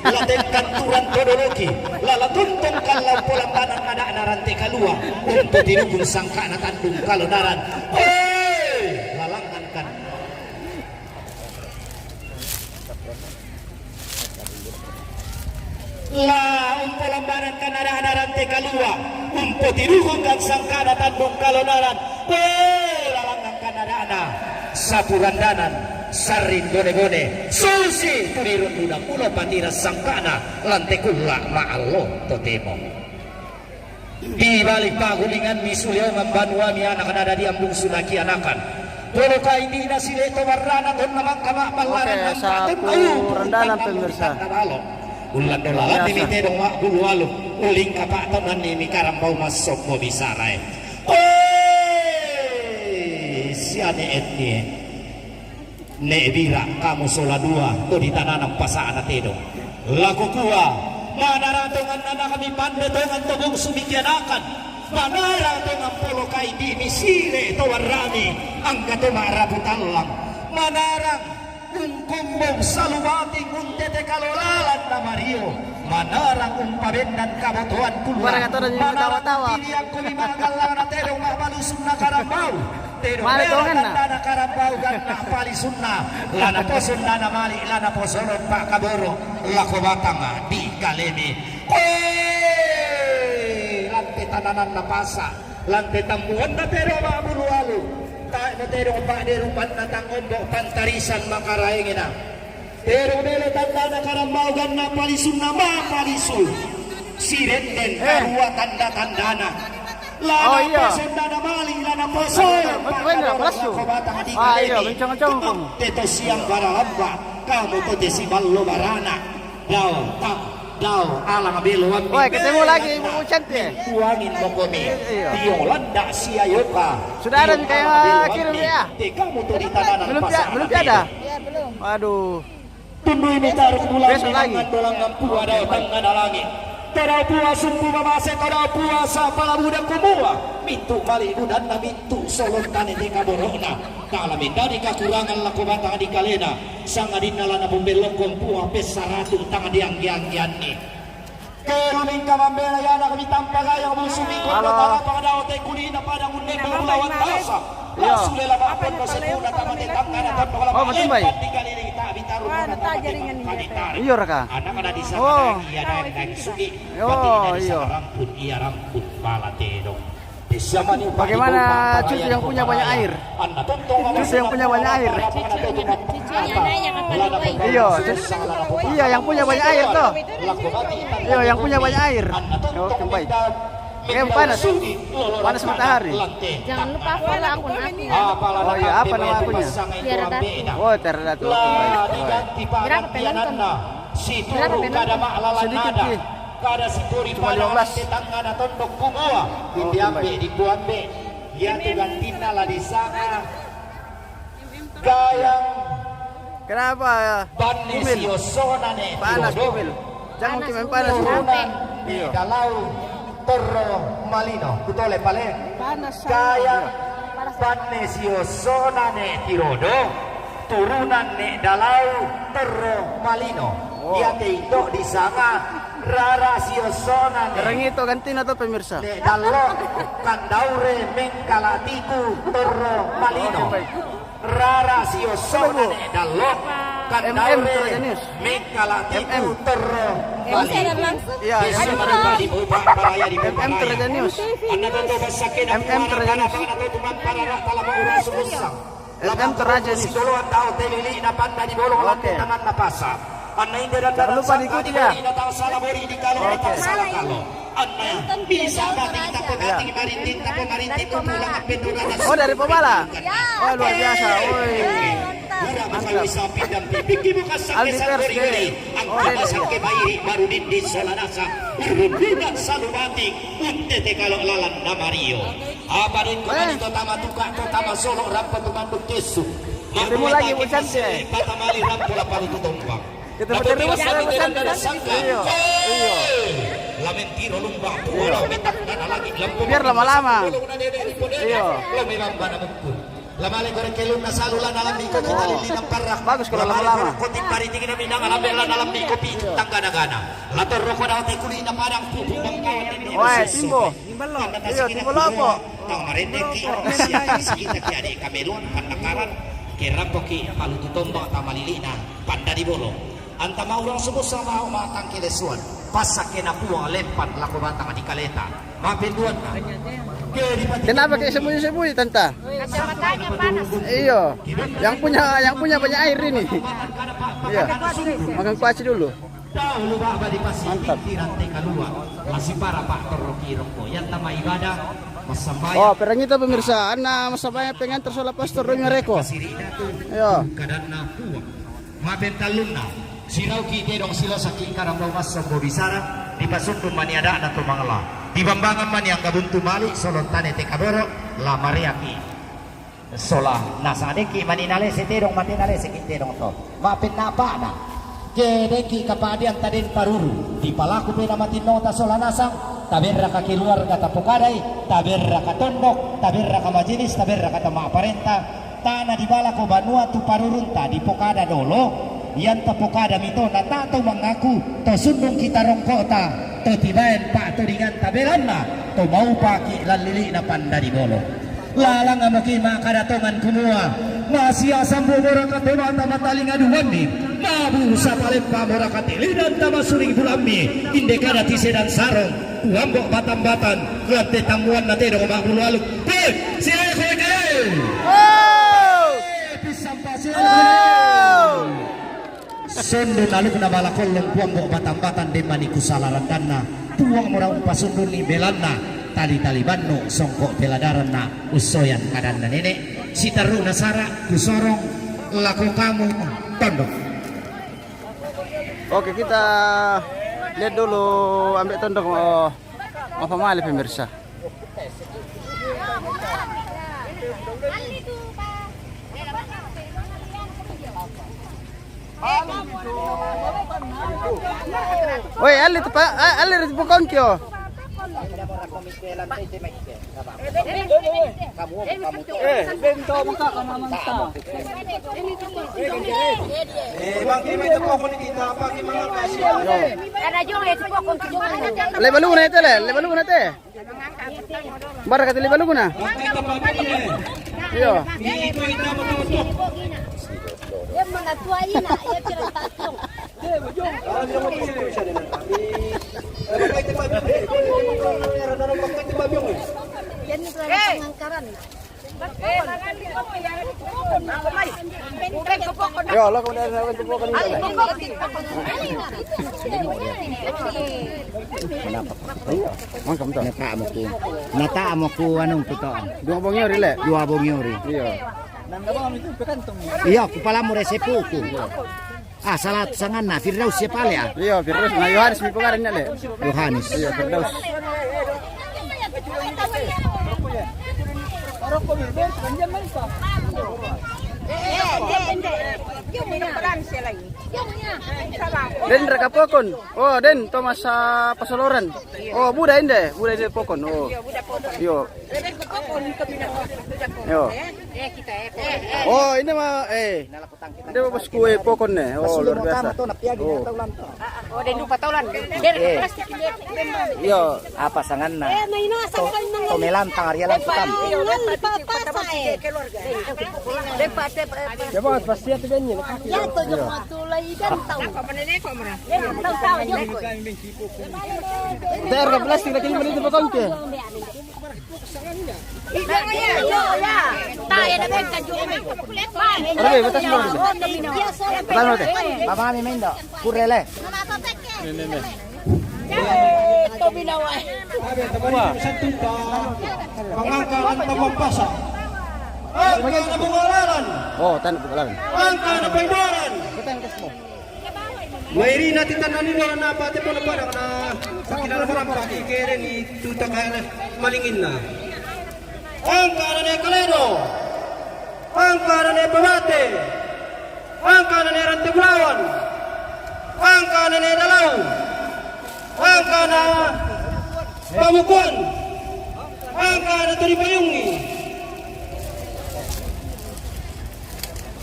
La tengkan turan todoloki, la la tontongkan la umpolambanan ada'na rante kalua, umpotirukung sangka'na tandung kalonaran. Hei, la langngankan. La umpolambanangkan ada'na rante kalua, umpotirukungkan sangka'na tandung kalonaran. Hei, la langngankan ada'na sapurandanan sarring bone-bone, susi tu dirundunan bulo patirassangka'na lante kulla ma'allo totemo. Di balik pagulinganmi suleongan banuami anakna dadian bungsu nakianakan. Polo kaindi'na sile to barra'na tonna mangka ma'ballaran nampa tonna upu randanan pemirsa. Ullan dolalanni mi tedong ma'bulu alu, ulingka pa'taunanni mi karambau massombo bisarae. Oi, siane ennie. Ne'bira kamu sola dua to ditananang pasa'na tedong. Lakukua, manara tongan anakmi pande tongan to bungsu mikianakan. Manara tongan polo kaindi'mi sile to barra'mi angga to ma'rapu tallang. Manarang ungkombong salubating untete kalonaran na mario. Manarang umpabendan kabotoan kulla. Manarang tiliakkomi magallang na tedong ma'balusunna karambau. Tedong melo tandana karambau ganna palisunna. Lana poso nana mali, lana poso lompa kaboro. Lako batang di kalemi. Hei, lante tanananna pasa, lante tammuanna tedong ma'bulu alu. Tae mo tedong pa'de rupanna tang ombo pantarisan makaraengena. Tedong melo tandana karambau ganna palisunna ma'palisu. Sirenden karua tanda-tandana. Lana poso nana mali, lana poso. Lako batang di kalemi. Teto siang baralamba, kamu to te siballo barana. Dao, tang. Dao alang belo ambi. Woi, ketemu lagi, Ibu Cantik. Kuangin mokomi. Iya. Tio landa sia yoka. Sudah ada yang kayak kirim ya? Tekamu tu di tananan. Belum pi-, belum pi-, ada? Iya, belum. Waduh. Tundui mi taruk bulan. Besok lagi. Dolangan pua dao tangga dalangi. Tadao pua sumpu mamase, tadao pua sapala buda kumua. Mintu mali budanna, mintu solon tane teka borokna. Kala mendadi kakurangan lako batang di kalena. Sangadinna lana pembelokon pua pessaratu tang dianggi-anggianni. Keru mingka mambela yana kami tampa gayang musu minggu. Halo. Tara pangdao te kulina padang unne bulawan tasa. Iya. Langsung lela mappon no sepuna tamate tangga na tandok lama. Oh, betul, Mbak. Empat di kali ini tak bitaru. Wah, mana nata tamate jaringan ini, tangga ya, ditarik. Iya, Raka. Anak ada di sana. Oh. Iya, ada yang sugi. Oh, iya. Rampun, iya, rampun pala tedong. Bagaimana cucu yang punya banyak air? Cucu yang punya banyak air. Iya, cucu. Iya, yang punya banyak air tuh. Iya, yang punya banyak air. Oke, baik. Oke, panas. Panas matahari. Jangan lupa follow akun aku. Oh iya, apa nama akunnya? Tiara Datu. Oh, Tiara Datu. Oke, baik. Berapa penonton? Sedikit, Ki. Kada sipuri. Cuma lima belas. Tetangga na tondok kumua. Oh, diambe, dikuambe. Iya tu gantinna la di sana. Gayang. Kenapa? Banne siosona ne. Panas, Kumil. Jangan main panas, Kumil. Turunan ne dalau torro malino. Kutole pale. Panas. Gayang. Banne siosona ne tirodo. Turunan ne dalau torro malino. Oh. Iya te indo di sana rara siosona ne. Sekarang itu ganti na to, pemirsa. Ne dallo kandaure mengkalatiku torro malino. Oke, baik. Rara siosona ne dallo kandaure mengkalatiku torro malino. Iya, M M Toraja News. Anna toto bassakena M M Toraja News. Anna toto mampara tala maura sumusang. L M Toraja News. Sidoloan tau te lili'na panda di bolong lante tanganna pasa. Anna inde dan. Jangan lupa diikuti ya. Oke. Anna bisa mati kita pemati marintin, kita pemariti. Oh, dari Pemala. Wah, luar biasa. Woi. Mantap. Aldi Pers, ya. Oke. Baru dindi solanasa. Urundunan salubati. Untete kalau lalan namario. Apa den ko manito tama tuka to tama solo rampa tu manduk kesu. Ketemu lagi, Bu Santi. Patama mali rampa la palu tu tombang. Ketemu terus ya, Bu Santi. Iya. Iya. Lamen tiro lumba. Iya. Biar lama-lama. Iya. Lame bamba na mukku. Lamale gore kelunna salu la nalambi ko kita lili na parra. Bagus kalau lama-lama. Kotik pari tiki na minang alambe la nalambi kopi tangga nagana. Lator roko daote kuli na padang pupu bangkawan. Woi, timbo. Iyo, timbo lopo. Tau marende ki, sia, sia, kita ki ade kameluan pandakaran, kerampoki palutu tombang tama lili'na panda di bolo. Anta maurang subuh sama au matang kelesuan. Pasak kena puang lempan lako batang di kaleta. Mapenduan na. Kenapa kayak sembunyi-sembunyi, Tanta? Kacamatanya panas. Iyo. Yang punya, yang punya banyak air ini. Iya. Makan kuaci dulu. Dahulu baba di pasi. Mantap. Pikiran teka lua. Masih para pak terro kirong ko. Yang tama ibadah. Masambayang. Oh, perang itu pemirsa. Anna masambayang pengantar sola pastor Romi Reko. Iya. Kadanna puang. Mapentallunna. Sirauki tedong silosaki karambau massombo bisara. Dipasundun mani adana to mangala. Dibambangan mani angga buntu mali solontane teka boro. La mareaki. Sola nasang deki mani nalese tedong mate nalese ki tedong to. Mapenna apana. Ke deki kapadian taden paruru. Dipalaku pena matinota sola nasang. Taberraka keluarga tapokadai. Taberraka tondok. Taberraka majelis. Taberraka tama parenta. Tana dibalako banua tu parurunta dipokada dolo. Ianta pokada mito nata to mangaku. To sundung kita rongkota. To tibaen pak to dinganta belanna. To maupaki lallili na panda di bolo. Lalang amoki makkada tongan kumua, masia sambu morakate mata matalinga duanni, mabu sapalempa morakate lidan tama suring bulammi, inde kada tise dan sarong, kuambo batan-batan, lante tammuanna tedong mabbulu aluk. Pe, siae koe kae. Oh! Pe, pissampa siae koe. Sundun alukna bala kollong puang bo batang-batang demmani kusala randanna. Puang mora umpasundunni belanna. Tali-tali bannu songko peladaranna ussoyan kadanna nenek. Sitarruna sara kusorong lako kamu tondok. Oke, kita Lihat dulu, ambil tondong, oh, mau pamali pemirsa. Woi, ali tu pa, a-, ali tu pokon kio. Eh, bento maka kana manta. Eh, bang kami tu pokon kita, bang kami maka kasi. Ada juga itu pokon kita. Lebalu na ite le, lebalu na ite. Bara kata lebalu na. Iyo. Dia mana tua ina, dia cerita tung. Jadi itu ada pengangkaran. Yo, lo kemudian saya coba kan ini. Kenapa? Iya. Mangkam to. Nata mo ku. Nata mo ku anong puto. Dua bong yori le. Dua bong yori. Iya. Iya, ku pala mo resepu ku. Ah, sala tu sanganna, Firdaus sia pale, ah. Iyo, Firdaus. Na Yohanes mi pangaranna le. Yohanes. Iyo, Firdaus. Den raka pokon. Oh, den Thomas, ah, Pasoloran. Oh, buda inde, buda inde pokon. Oh. Iyo. Iyo. Oh, ini mah, eh. Dia bos kue pokon ne. Oh, luar biasa. Oh. Oh, den dupa taulan. Iyo. Apa sanganna? To, to melantang ari alang kutan. Coba pas lihat ini. Ya, to jok matulai dan tahu. Tahu, tahu, jok. Ter ke plastik lagi ini pokon ke. Arabe, batas mo. Batas mo, te. Baba mi mendo. Kurele. Wah. Pangangka ng tamang pasa. Ang kanabungalaran. Oh, tan bungalaran. Ang kanapaibaran. Mairi na ti tanani no na pate po na pada na sa kinalaman pati kere ni tuta kaya na malinginna. Ang kana ne Kaledo, ang kana ne Pabate, ang kana ne Rantibulawan, ang kana ne Dalau, ang kana Pamukon, ang kana Turi Payungi,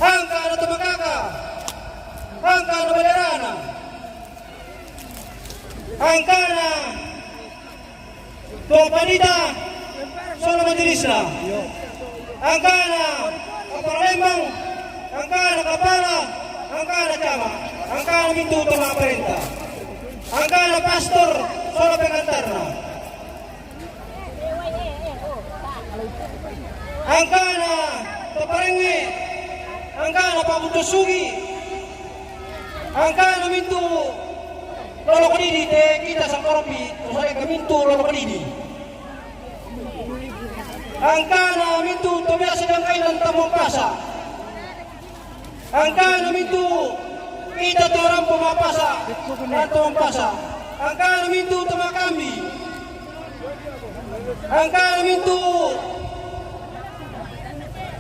ang kana Tumakaka, ang kana Balerana, ang kana Tuapanita, solo majelisna. Ang kana Kapala Lembang, ang kana Kapala, ang kana Cama, ang kana mintu tama parenta. Ang kana Pastor, solo pengantarna. Ang kana Paparengnge, ang kana Pabuto Sugi, ang kana mintu lolo kadidi te kita sangkoropi, usai kamintu lolo kadidi. Ang kana mintu tobiasa dangkainan tamu pasa. Ang kana mintu kita torang pemapasa, dan pemapasa. Ang kana mintu tamakambi. Ang kana mintu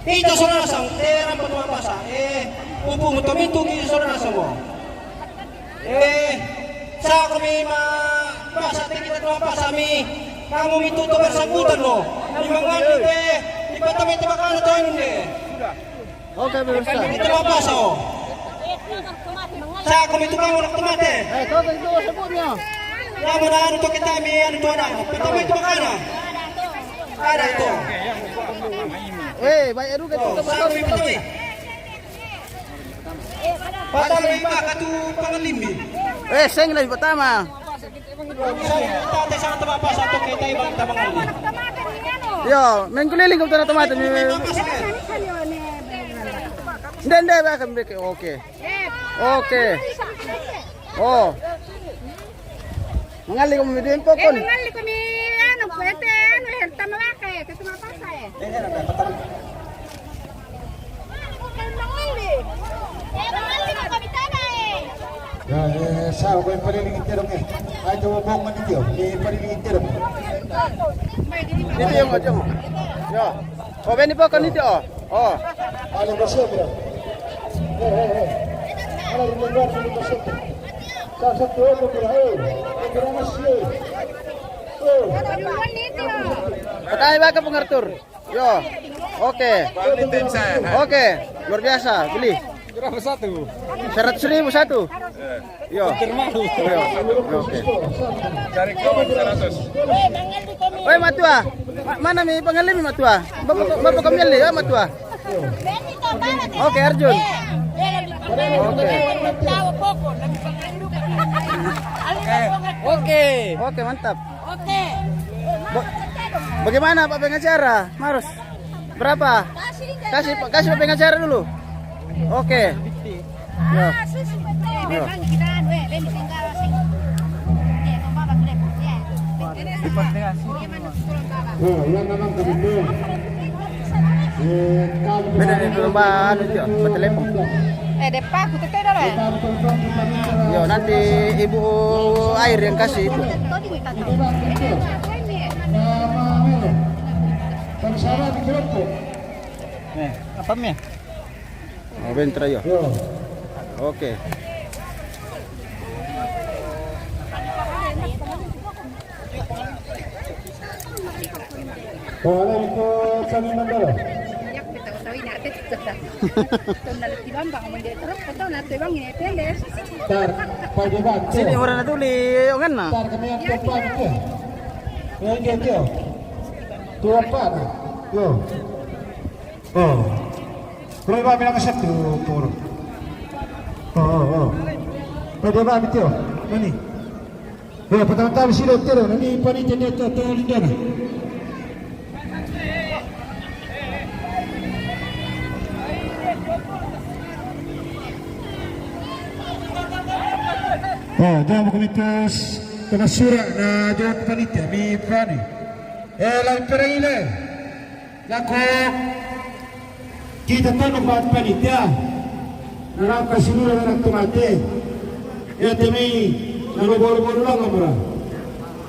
kita sonasang, te rampa tumapasa. Eh, upu mu to mintu kita sonasang mo. Eh, sa kami ma pasa te kita tumapasa mi. Kamu mintu to bersangkutan mo. Di mangani te, di patami te makana to inde. Oke, pemirsa. Itu apa so? Sa kami tukang orang tomate. Eh, kau itu sebutnya. Yang mana anu to kita mi anu to ada. Pertama itu makana. Ada itu. Eh, baik adu kan. Sa kami pertama. Patama iba katu pangalimbi. Eh, seng lagi pertama. Yo, mengkeliling kau tanah tomat ini. Nde, nde, bakal bikin. Oke. Oke. Oh. Mangali kau mi dua pokon. Mangali kau mi anu, kuete anu, yang tama wakai, itu tama pasa eh. Mangali kau mi tanah eh. Ya, eh, sa ko palilingi terong eh. Ay, tawo ko man dito. Ni palilingi terong. Dito yung, yung. Yo. O, beni po, kanito, o. O. Ala, masya, bro. Eh, eh, eh. Ala, remember, remember, masya. Sa, sa, tuwa ko, bro. Eh, eh, bro, masya. Oh. Patay ba ka, Pung Arthur? Yo. Oke. Oke. Luar biasa. Beli. Berapa satu? Seratus ribu satu. Yo. Termalu. Yo. Oke. Cari kawan seratus. Oi, matua. Ma-, mana mi pangalimi, matua? Bapak, bapak kami ali, ya, matua. Oke, Arjun. Oke. Oke, mantap. Oke. Ba-, bagaimana Pak pengacara, Marus? Berapa? Kasih, kasih Pak pengacara dulu. Oke. Ya. Ya. Oh, yang memang kami. Beda di lomba anu, Tio, bertelepon. Eh, depan, aku teteh dah, eh. Yo, nanti Ibu Air yang kasih itu. Nih, apa mi? Oh, bentar, yo. Oke. Waalaikumsalam. Tar, Pak Dewan, Sini orang tu li, orang na. Tar, kami yang depan, ya. Ya, ya, ya. Tuan Pak, yo. Oh. Kalau iba bilang satu, pur. Oh, oh, oh. Pada ba, betul. Mana? Ya, pertama-tama sila betul. Nanti panitia dia tu, tu, Lindana. Oh, jom kami terus. Kena surat na jawab panitia. Ni, Fani. Eh, lain perang ini. Nako kita tonu ba panitia. Naraka sinura anak tomate. Ya temi nalo boru-boru lang amra.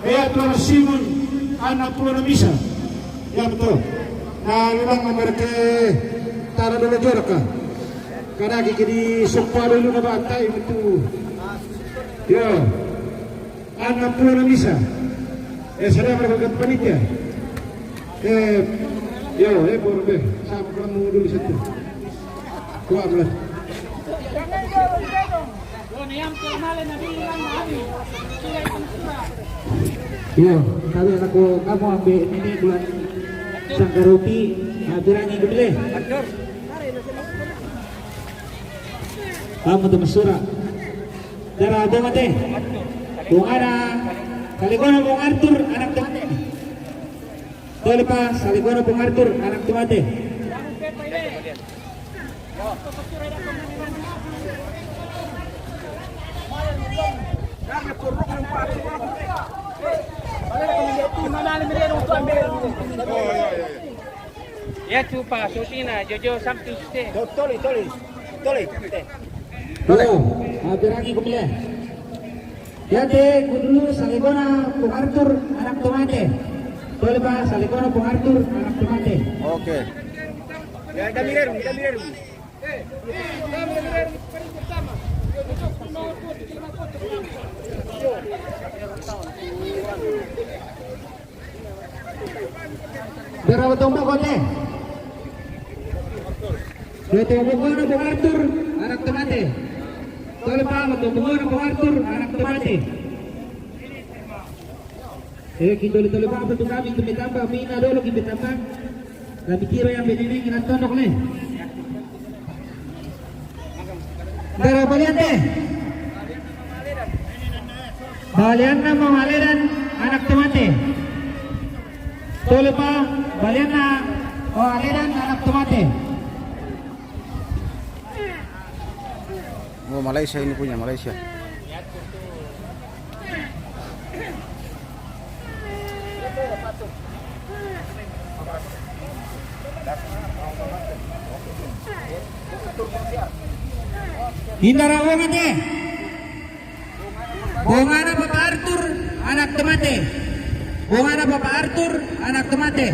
Ya tuan Simun anak tuan misa. Ya betul. Na lulang amra ke tara dolo joraka. Kada kiki di sopa dulu na batai betul. Ya. Anak tuan misa. Eh, saya berangkat panitia. Eh, yo, eh, borbe. Sama kamu dulu satu. Kuat lah. Yo, kami anak ko, kamu ambil ini bulan sangkaruti, nah, bilangi dulu. Kamu tu mesura. Dara tomate. Bung Ana, Saligona Bung Arthur, anak tomate. Tole pa, Saligona Bung Arthur, anak tomate. Ya, chupa, Susina, Jojo, something to say. Tole, tole, tole, tole. Oh, ah, bilangi kumile. Yate, kudulu, Saligona, Bung Arthur, anak tomate. Tole pa, Saligona, Bung Arthur, anak tomate. Oke. Ya, damireru, damireru. Dara batombo kote. Batombo kono Bung Arthur, anak tomate. Tole pa, batombo kono Bung Arthur, anak tomate. Eh, kitole-tole pa, betul kami, kami tambah, mina dolo, kami tambah. Kami kira yang benini, kena tondok nih. Dara baliante. Balianna mo Aledan anak tomate. Tole pa, balianna mo Aledan anak tomate. Oh, Malaysia ini punya, Malaysia. Indara wonga te. Bongana Papa Arthur, anak Temate. Bongana Papa Arthur, anak Temate.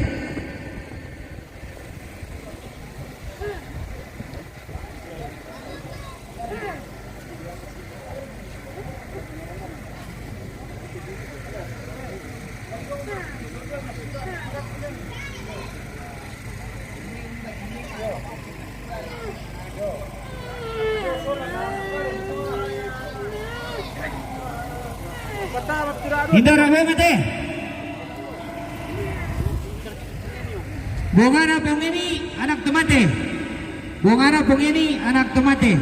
Inda ra bonga te. Bongana Pongeni, anak Temate. Bongana Pongeni, anak Temate.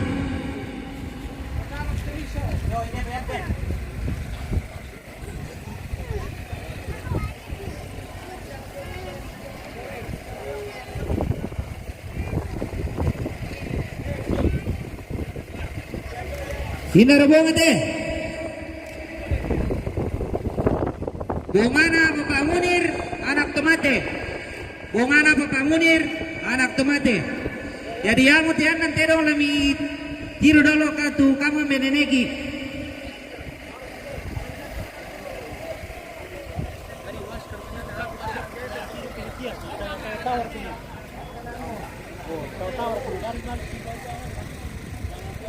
Inda ra bonga te. Bongana Papa Munir, anak Temate. Bongana Papa Munir, anak Temate. Jadi amo te annan te dong lami tiru dolo ka tu kama meneneki.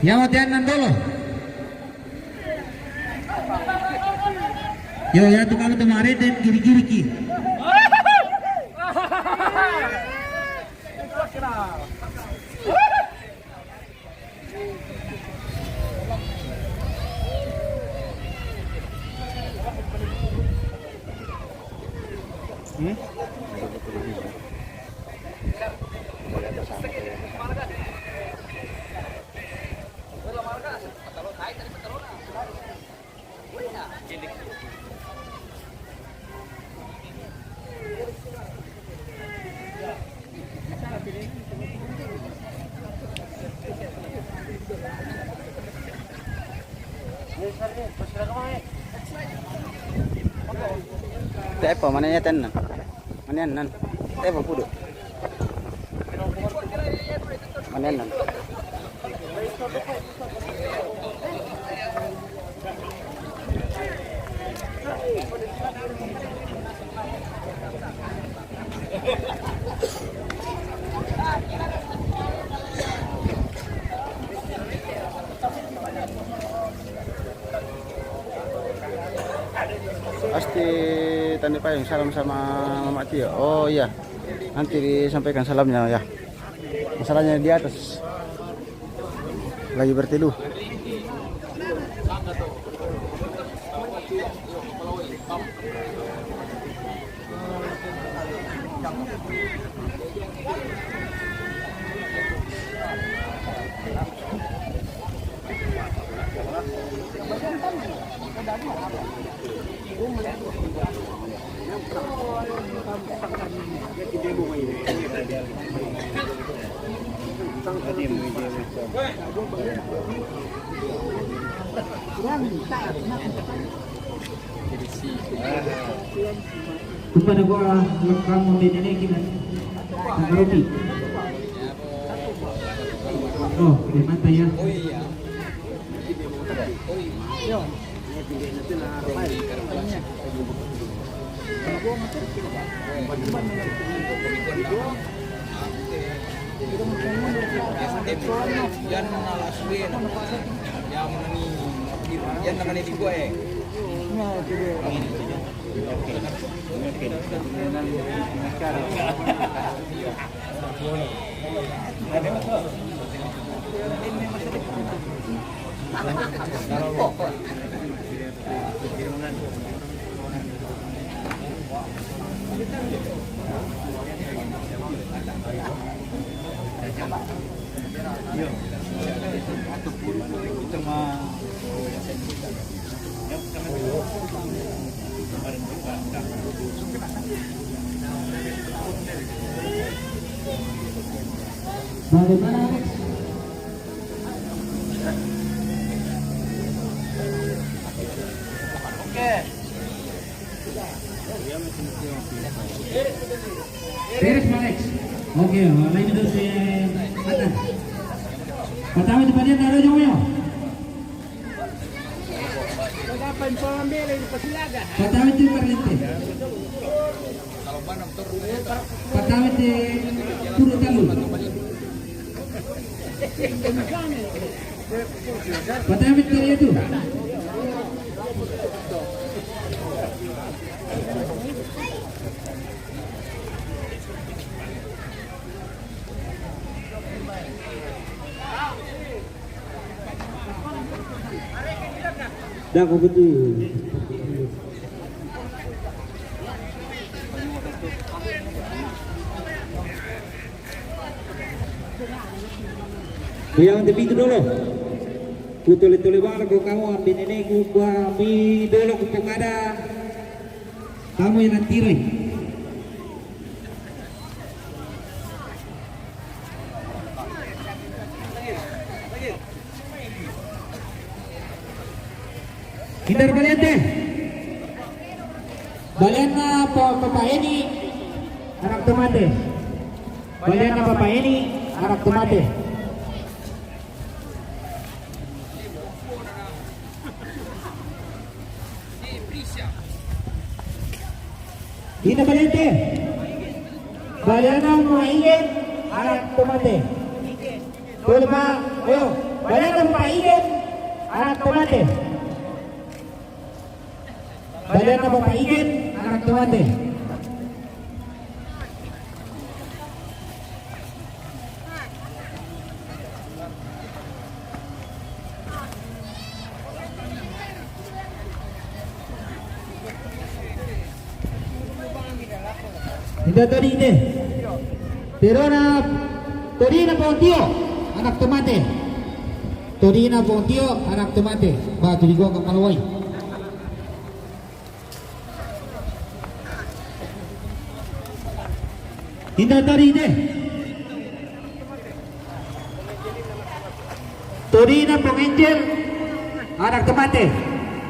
Ya, mo te annan dolo. Yo, ya tu kami tu mareten giri-giri ki. Hmm? Te apa mana ya tenan? Manenan. Te apa pudu? Manenan. Pasti tadi payung salam sama Mama Tio. Oh iya, nanti disampaikan salamnya ya. Masalahnya di atas lagi berteduh. Kepada gua, kamu di ini gimana? Roti. Oh, di mata ya. Yan na nani di gua eh. Bagaimana, Alex? Oke. Beres, Alex. Oke, lain itu si Ata. Pertama itu bagian dari Jomo. Patawit tu parlente. Patawit tu puru talu. Patawit tu itu. Dako betul. Kuya, ante pitu dolo. Kutole-tole bala ko kamu ambi neneku, kua ambi dolo ku pokada. Kamu yang nanti roi. Indar balian te. Balian na pa-, papa ini anak tomate. Balian na papa ini anak tomate. Ina balian te. Balian na papa ini anak tomate. Tole pa, ayo. Balian na papa ini anak tomate. Balian na papa ini anak tomate. Ida todi ide. Terona, todina pong tio, anak tomate. Todina pong tio, anak tomate. Ba, todi ko kapalawai. Ida todi ide. Todina pong Angel, anak tomate.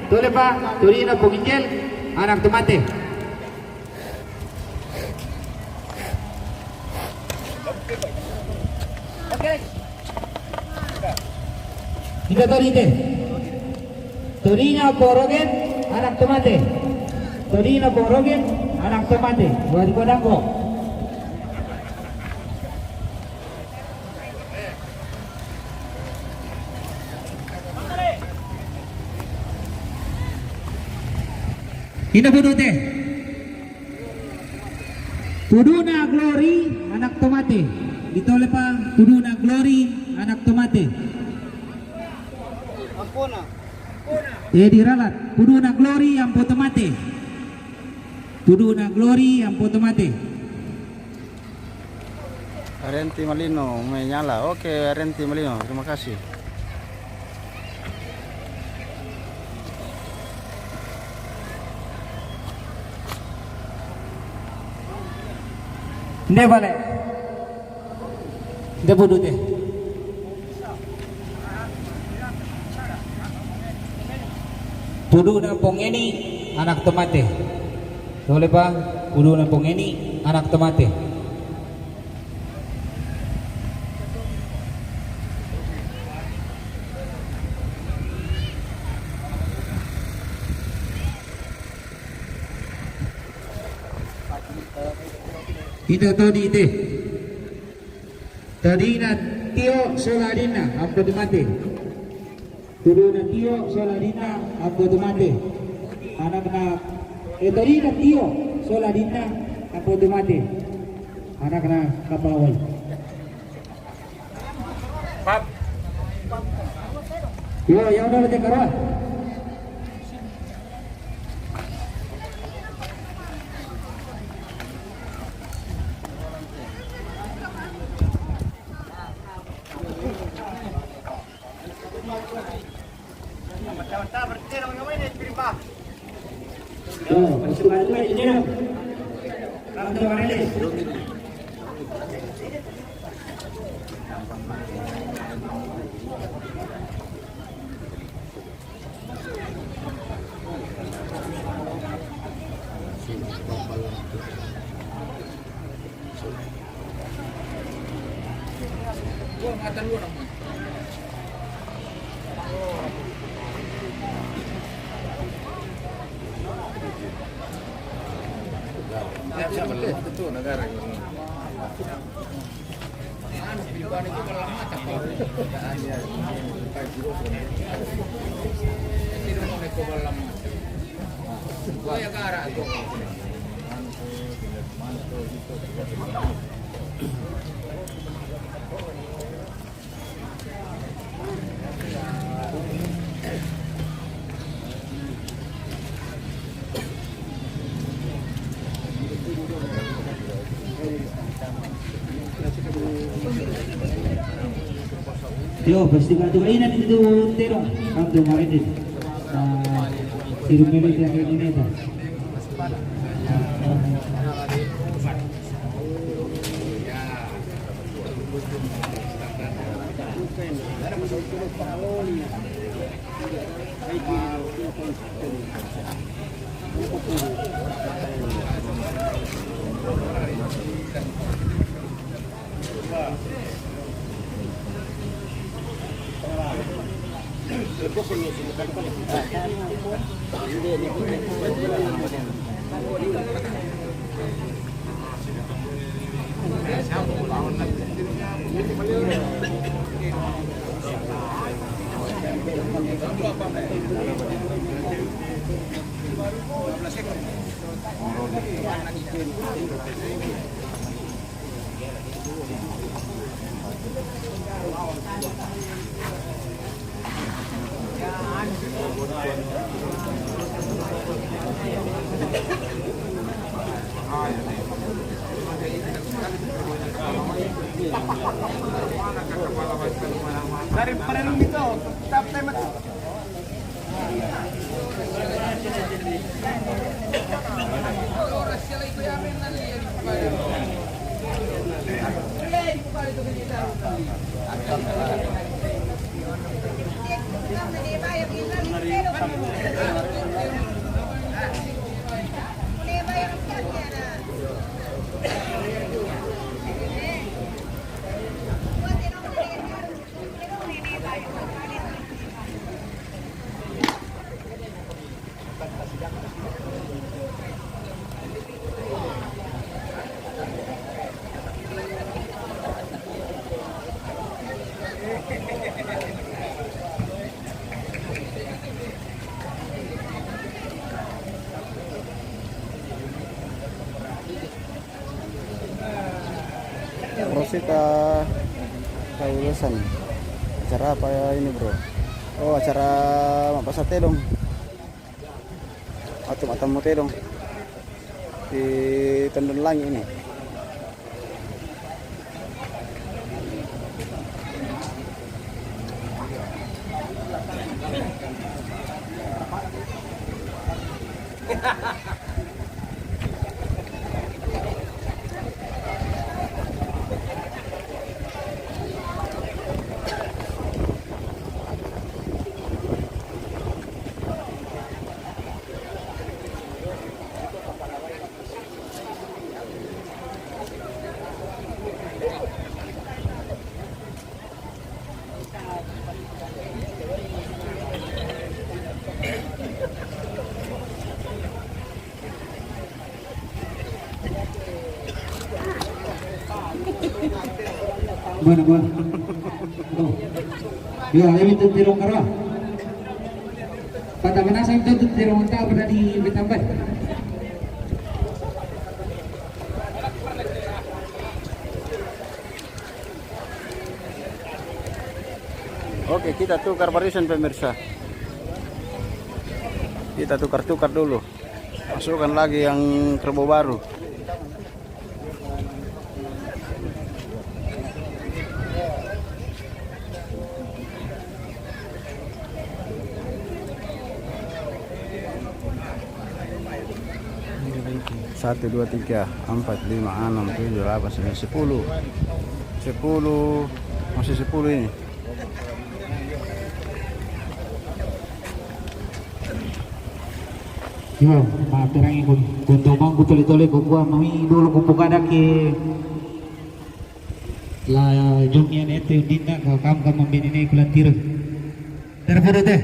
Tole pa, todina pong Angel, anak tomate. Ida todi ide. Todina pong Rogen, anak tomate. Todina pong Rogen, anak tomate. Buat ko dangko. Ina pudu te. Puduna Glory, anak tomate. Itole pa, puduna Glory, anak tomate. Edi ralat, puduna Glory, ampo tomate. Puduna Glory, ampo tomate. Arenti Malino, menyala. Oke, Arenti Malino, terima kasih. Nde bale. Nde pudu te. Puduna pong Eni, anak tomate. Tole pa, puduna pong Eni, anak tomate. Ida todi te. Todina Tio sola Dina, ampo tomate. Puduna Tio sola Dina, ampo tomate. Anak na, eh, todina Tio sola Dina, ampo tomate. Anak na kapalawai. Yo, yang udah baca karuan. Yo, pasti ka tu ina di tu terong. Kam tu marin di. Ah, siru mili dia ke ini tu. Rosita Kaulasan. Acara apa ya ini, bro? Oh, acara mapasa tedong. Atau matamu tedong di Tondon Langit ini. Bueno, bueno. Oh. Ya, ini tentero kara. Pada mana saya itu tentero mentah pada di Betambai. Oke, kita tukar barisan, pemirsa. Kita tukar-tukar dulu. Masukkan lagi yang kerbau baru. Satu, dua, tiga, empat, lima, enam, tujuh, delapan, sembilan, sepuluh. Sepuluh, masih sepuluh ini. Yo, ma terang ikut. Kuntu bang ku tole-tole ku kuah mami dulu ku pukada ke. La jom ya nete udina kau kam kam mambini ne kulan tiro. Terpede teh.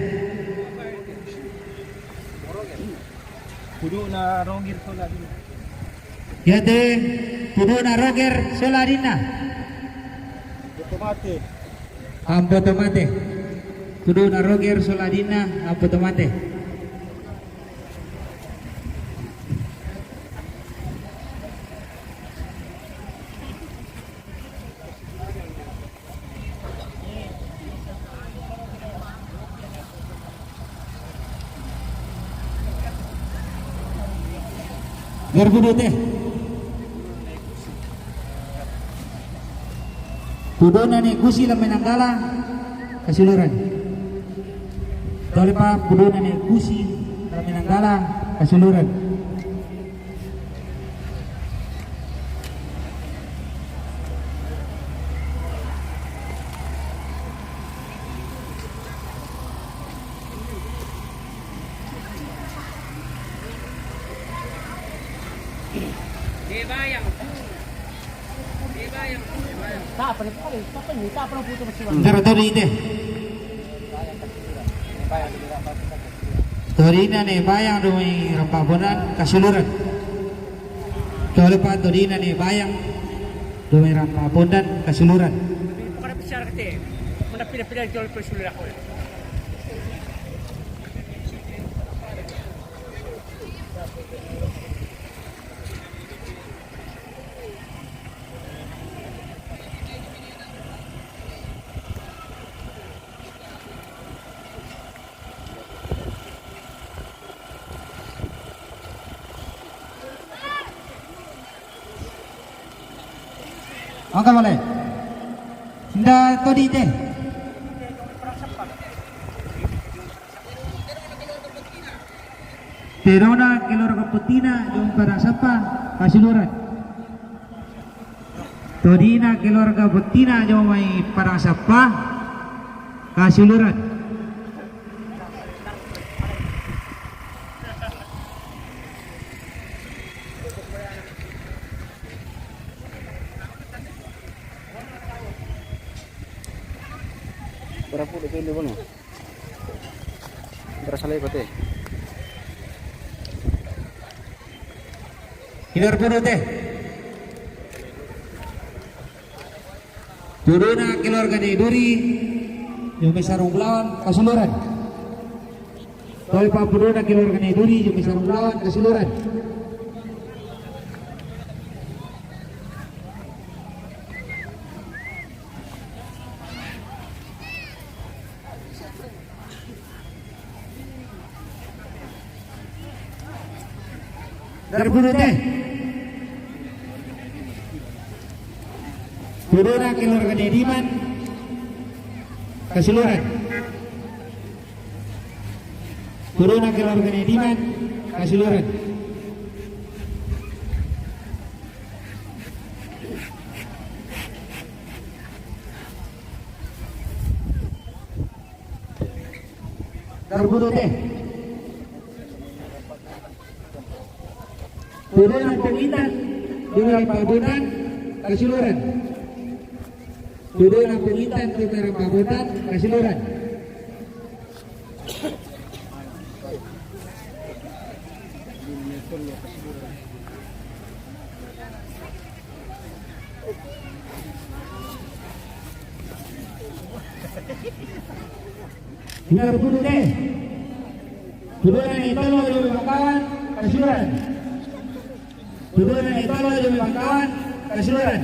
Kudu na rongir tola dulu. Iate, tuduna Roger sola adinna. Amboto mate. Tuduna Roger sola adinna, amboto mate. Garbudu te. Tuduna ne Gusi la Menanggala, kasiluran. Tolepa tuduna ne Gusi la Menanggala, kasiluran. Dara todi te. Todina ne Bayang dumai Rampa Pondan, kasiluran. Tolepa todina ne Bayang dumai Rampa Pondan, kasiluran. Angka male. Inda todi te. Todina keluarga Pondan dumai Padang Sampah, kasiluran. Todina keluarga Pondan dumai Padang Sampah, kasiluran. Berapa udah pilih, Bang? Berasa lebat, eh. Hinar puru te. Tuduna keluarga ne Duri, dumai Sarung Belawan, kasiluran. Tolepa tuduna keluarga ne Duri, dumai Sarung Belawan, kasiluran. Garbudu te. Tuduna keluarga ne Diman, kasiluran. Tuduna keluarga ne Diman, kasiluran. Garbudu te. Tuduna Pondan dumai Rampa Pondan, kasiluran. Tuduna Pondan dumai Rampa Pondan, kasiluran. Garbudu te. Tuduna ne Tolo dumai Bangkawan, kasiluran. Tuduna ne Tolo dumai Bangkawan, kasiluran.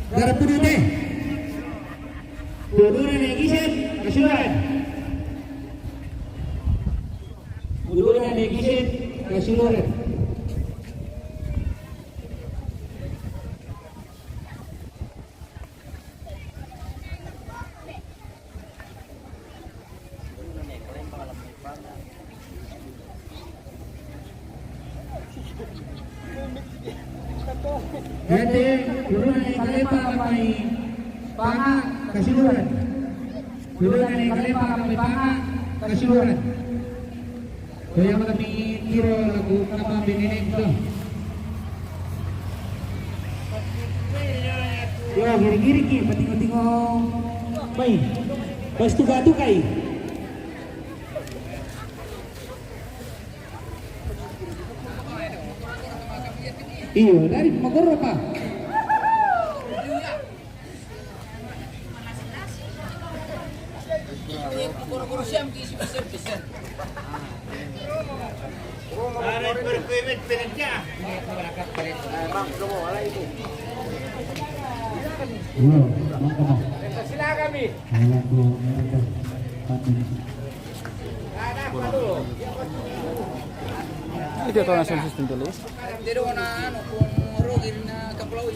Garbudu te. Tuduna ne Gisen, kasiluran. Tuduna ne Gisen, kasiluran. Iate, tuduna ne Kalepa dumai Panga, kasiluran. Tuduna ne Kalepa dumai Panga, kasiluran. Kaya kami tiro lagu kapa benene to. Yo, giri-giri ki, patingo-tingo. Mai. Pas tu gatu kai. Iyo, dari magoro pa. Iyo, mangkama. Silakan mi. Ayo, aku, ayo, aku. Ito, ito na sound system tuloy.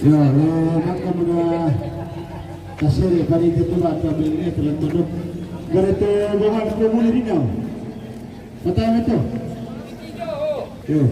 Ya, eh, maka muna kasiri pa rin ito ba, sabi niya, tulang-tunog. Ganito, gawa na po muli rin, oh. Patay na ito. Yo.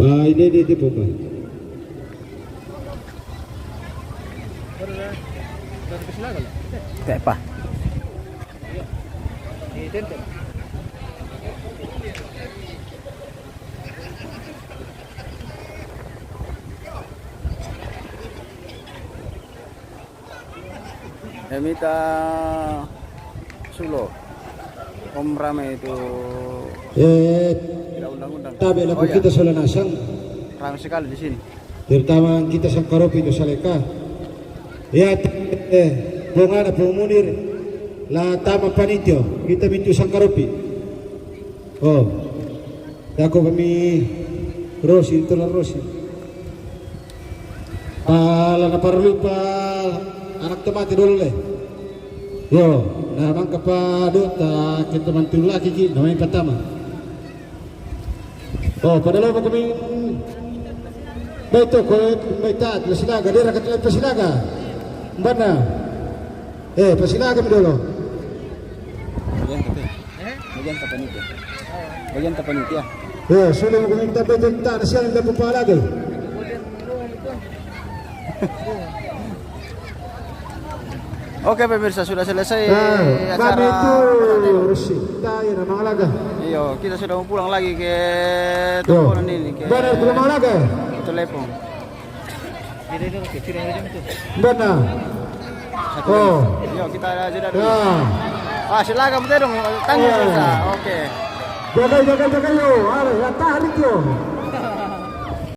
Ba, ini, ini, ini, Papa. Kayak apa? Ya, mita sulo. Om rame itu. Eh, tidak undang-undang. Tabe la. Oh, ya. Kita sola nasang. Rame sekali di sini. Terutama kita Sangkaropi itu Saleka. Ya, eh, bongana pemunir la tama panitio. Kita mintu Sangkaropi. Oh. Yako kami Rosi, itulah Rosi. Pala na parlu pa anak tomate dulu le. Yo, na mangka pa dota kita mantu laki ki, na mai patama. Oh, pada lo kami. Baito ko, baita, Pasilaga, dera ka Pasilaga. Bana. Eh, Pasilaga mi dulu. Bagian ka panitia. Bagian ka panitia. Ya, sudah meminta bagian tak ada siang dan lupa lagi. Oke, pemirsa, sudah selesai. Nah, acara kami itu Rosita ya, nama laga. Iyo, kita sudah mau pulang lagi ke Yo. Tokonan ini, ke Benar, ke rumah laga. Itu Lepong. Benar. Oh. Yo, kita jeda dulu. Ya. Ah, silakan, betul dong. Tanggung, iya, pemirsa. Oke. Jaga, jaga, jaga, yo. Ayo, ya, tahan itu.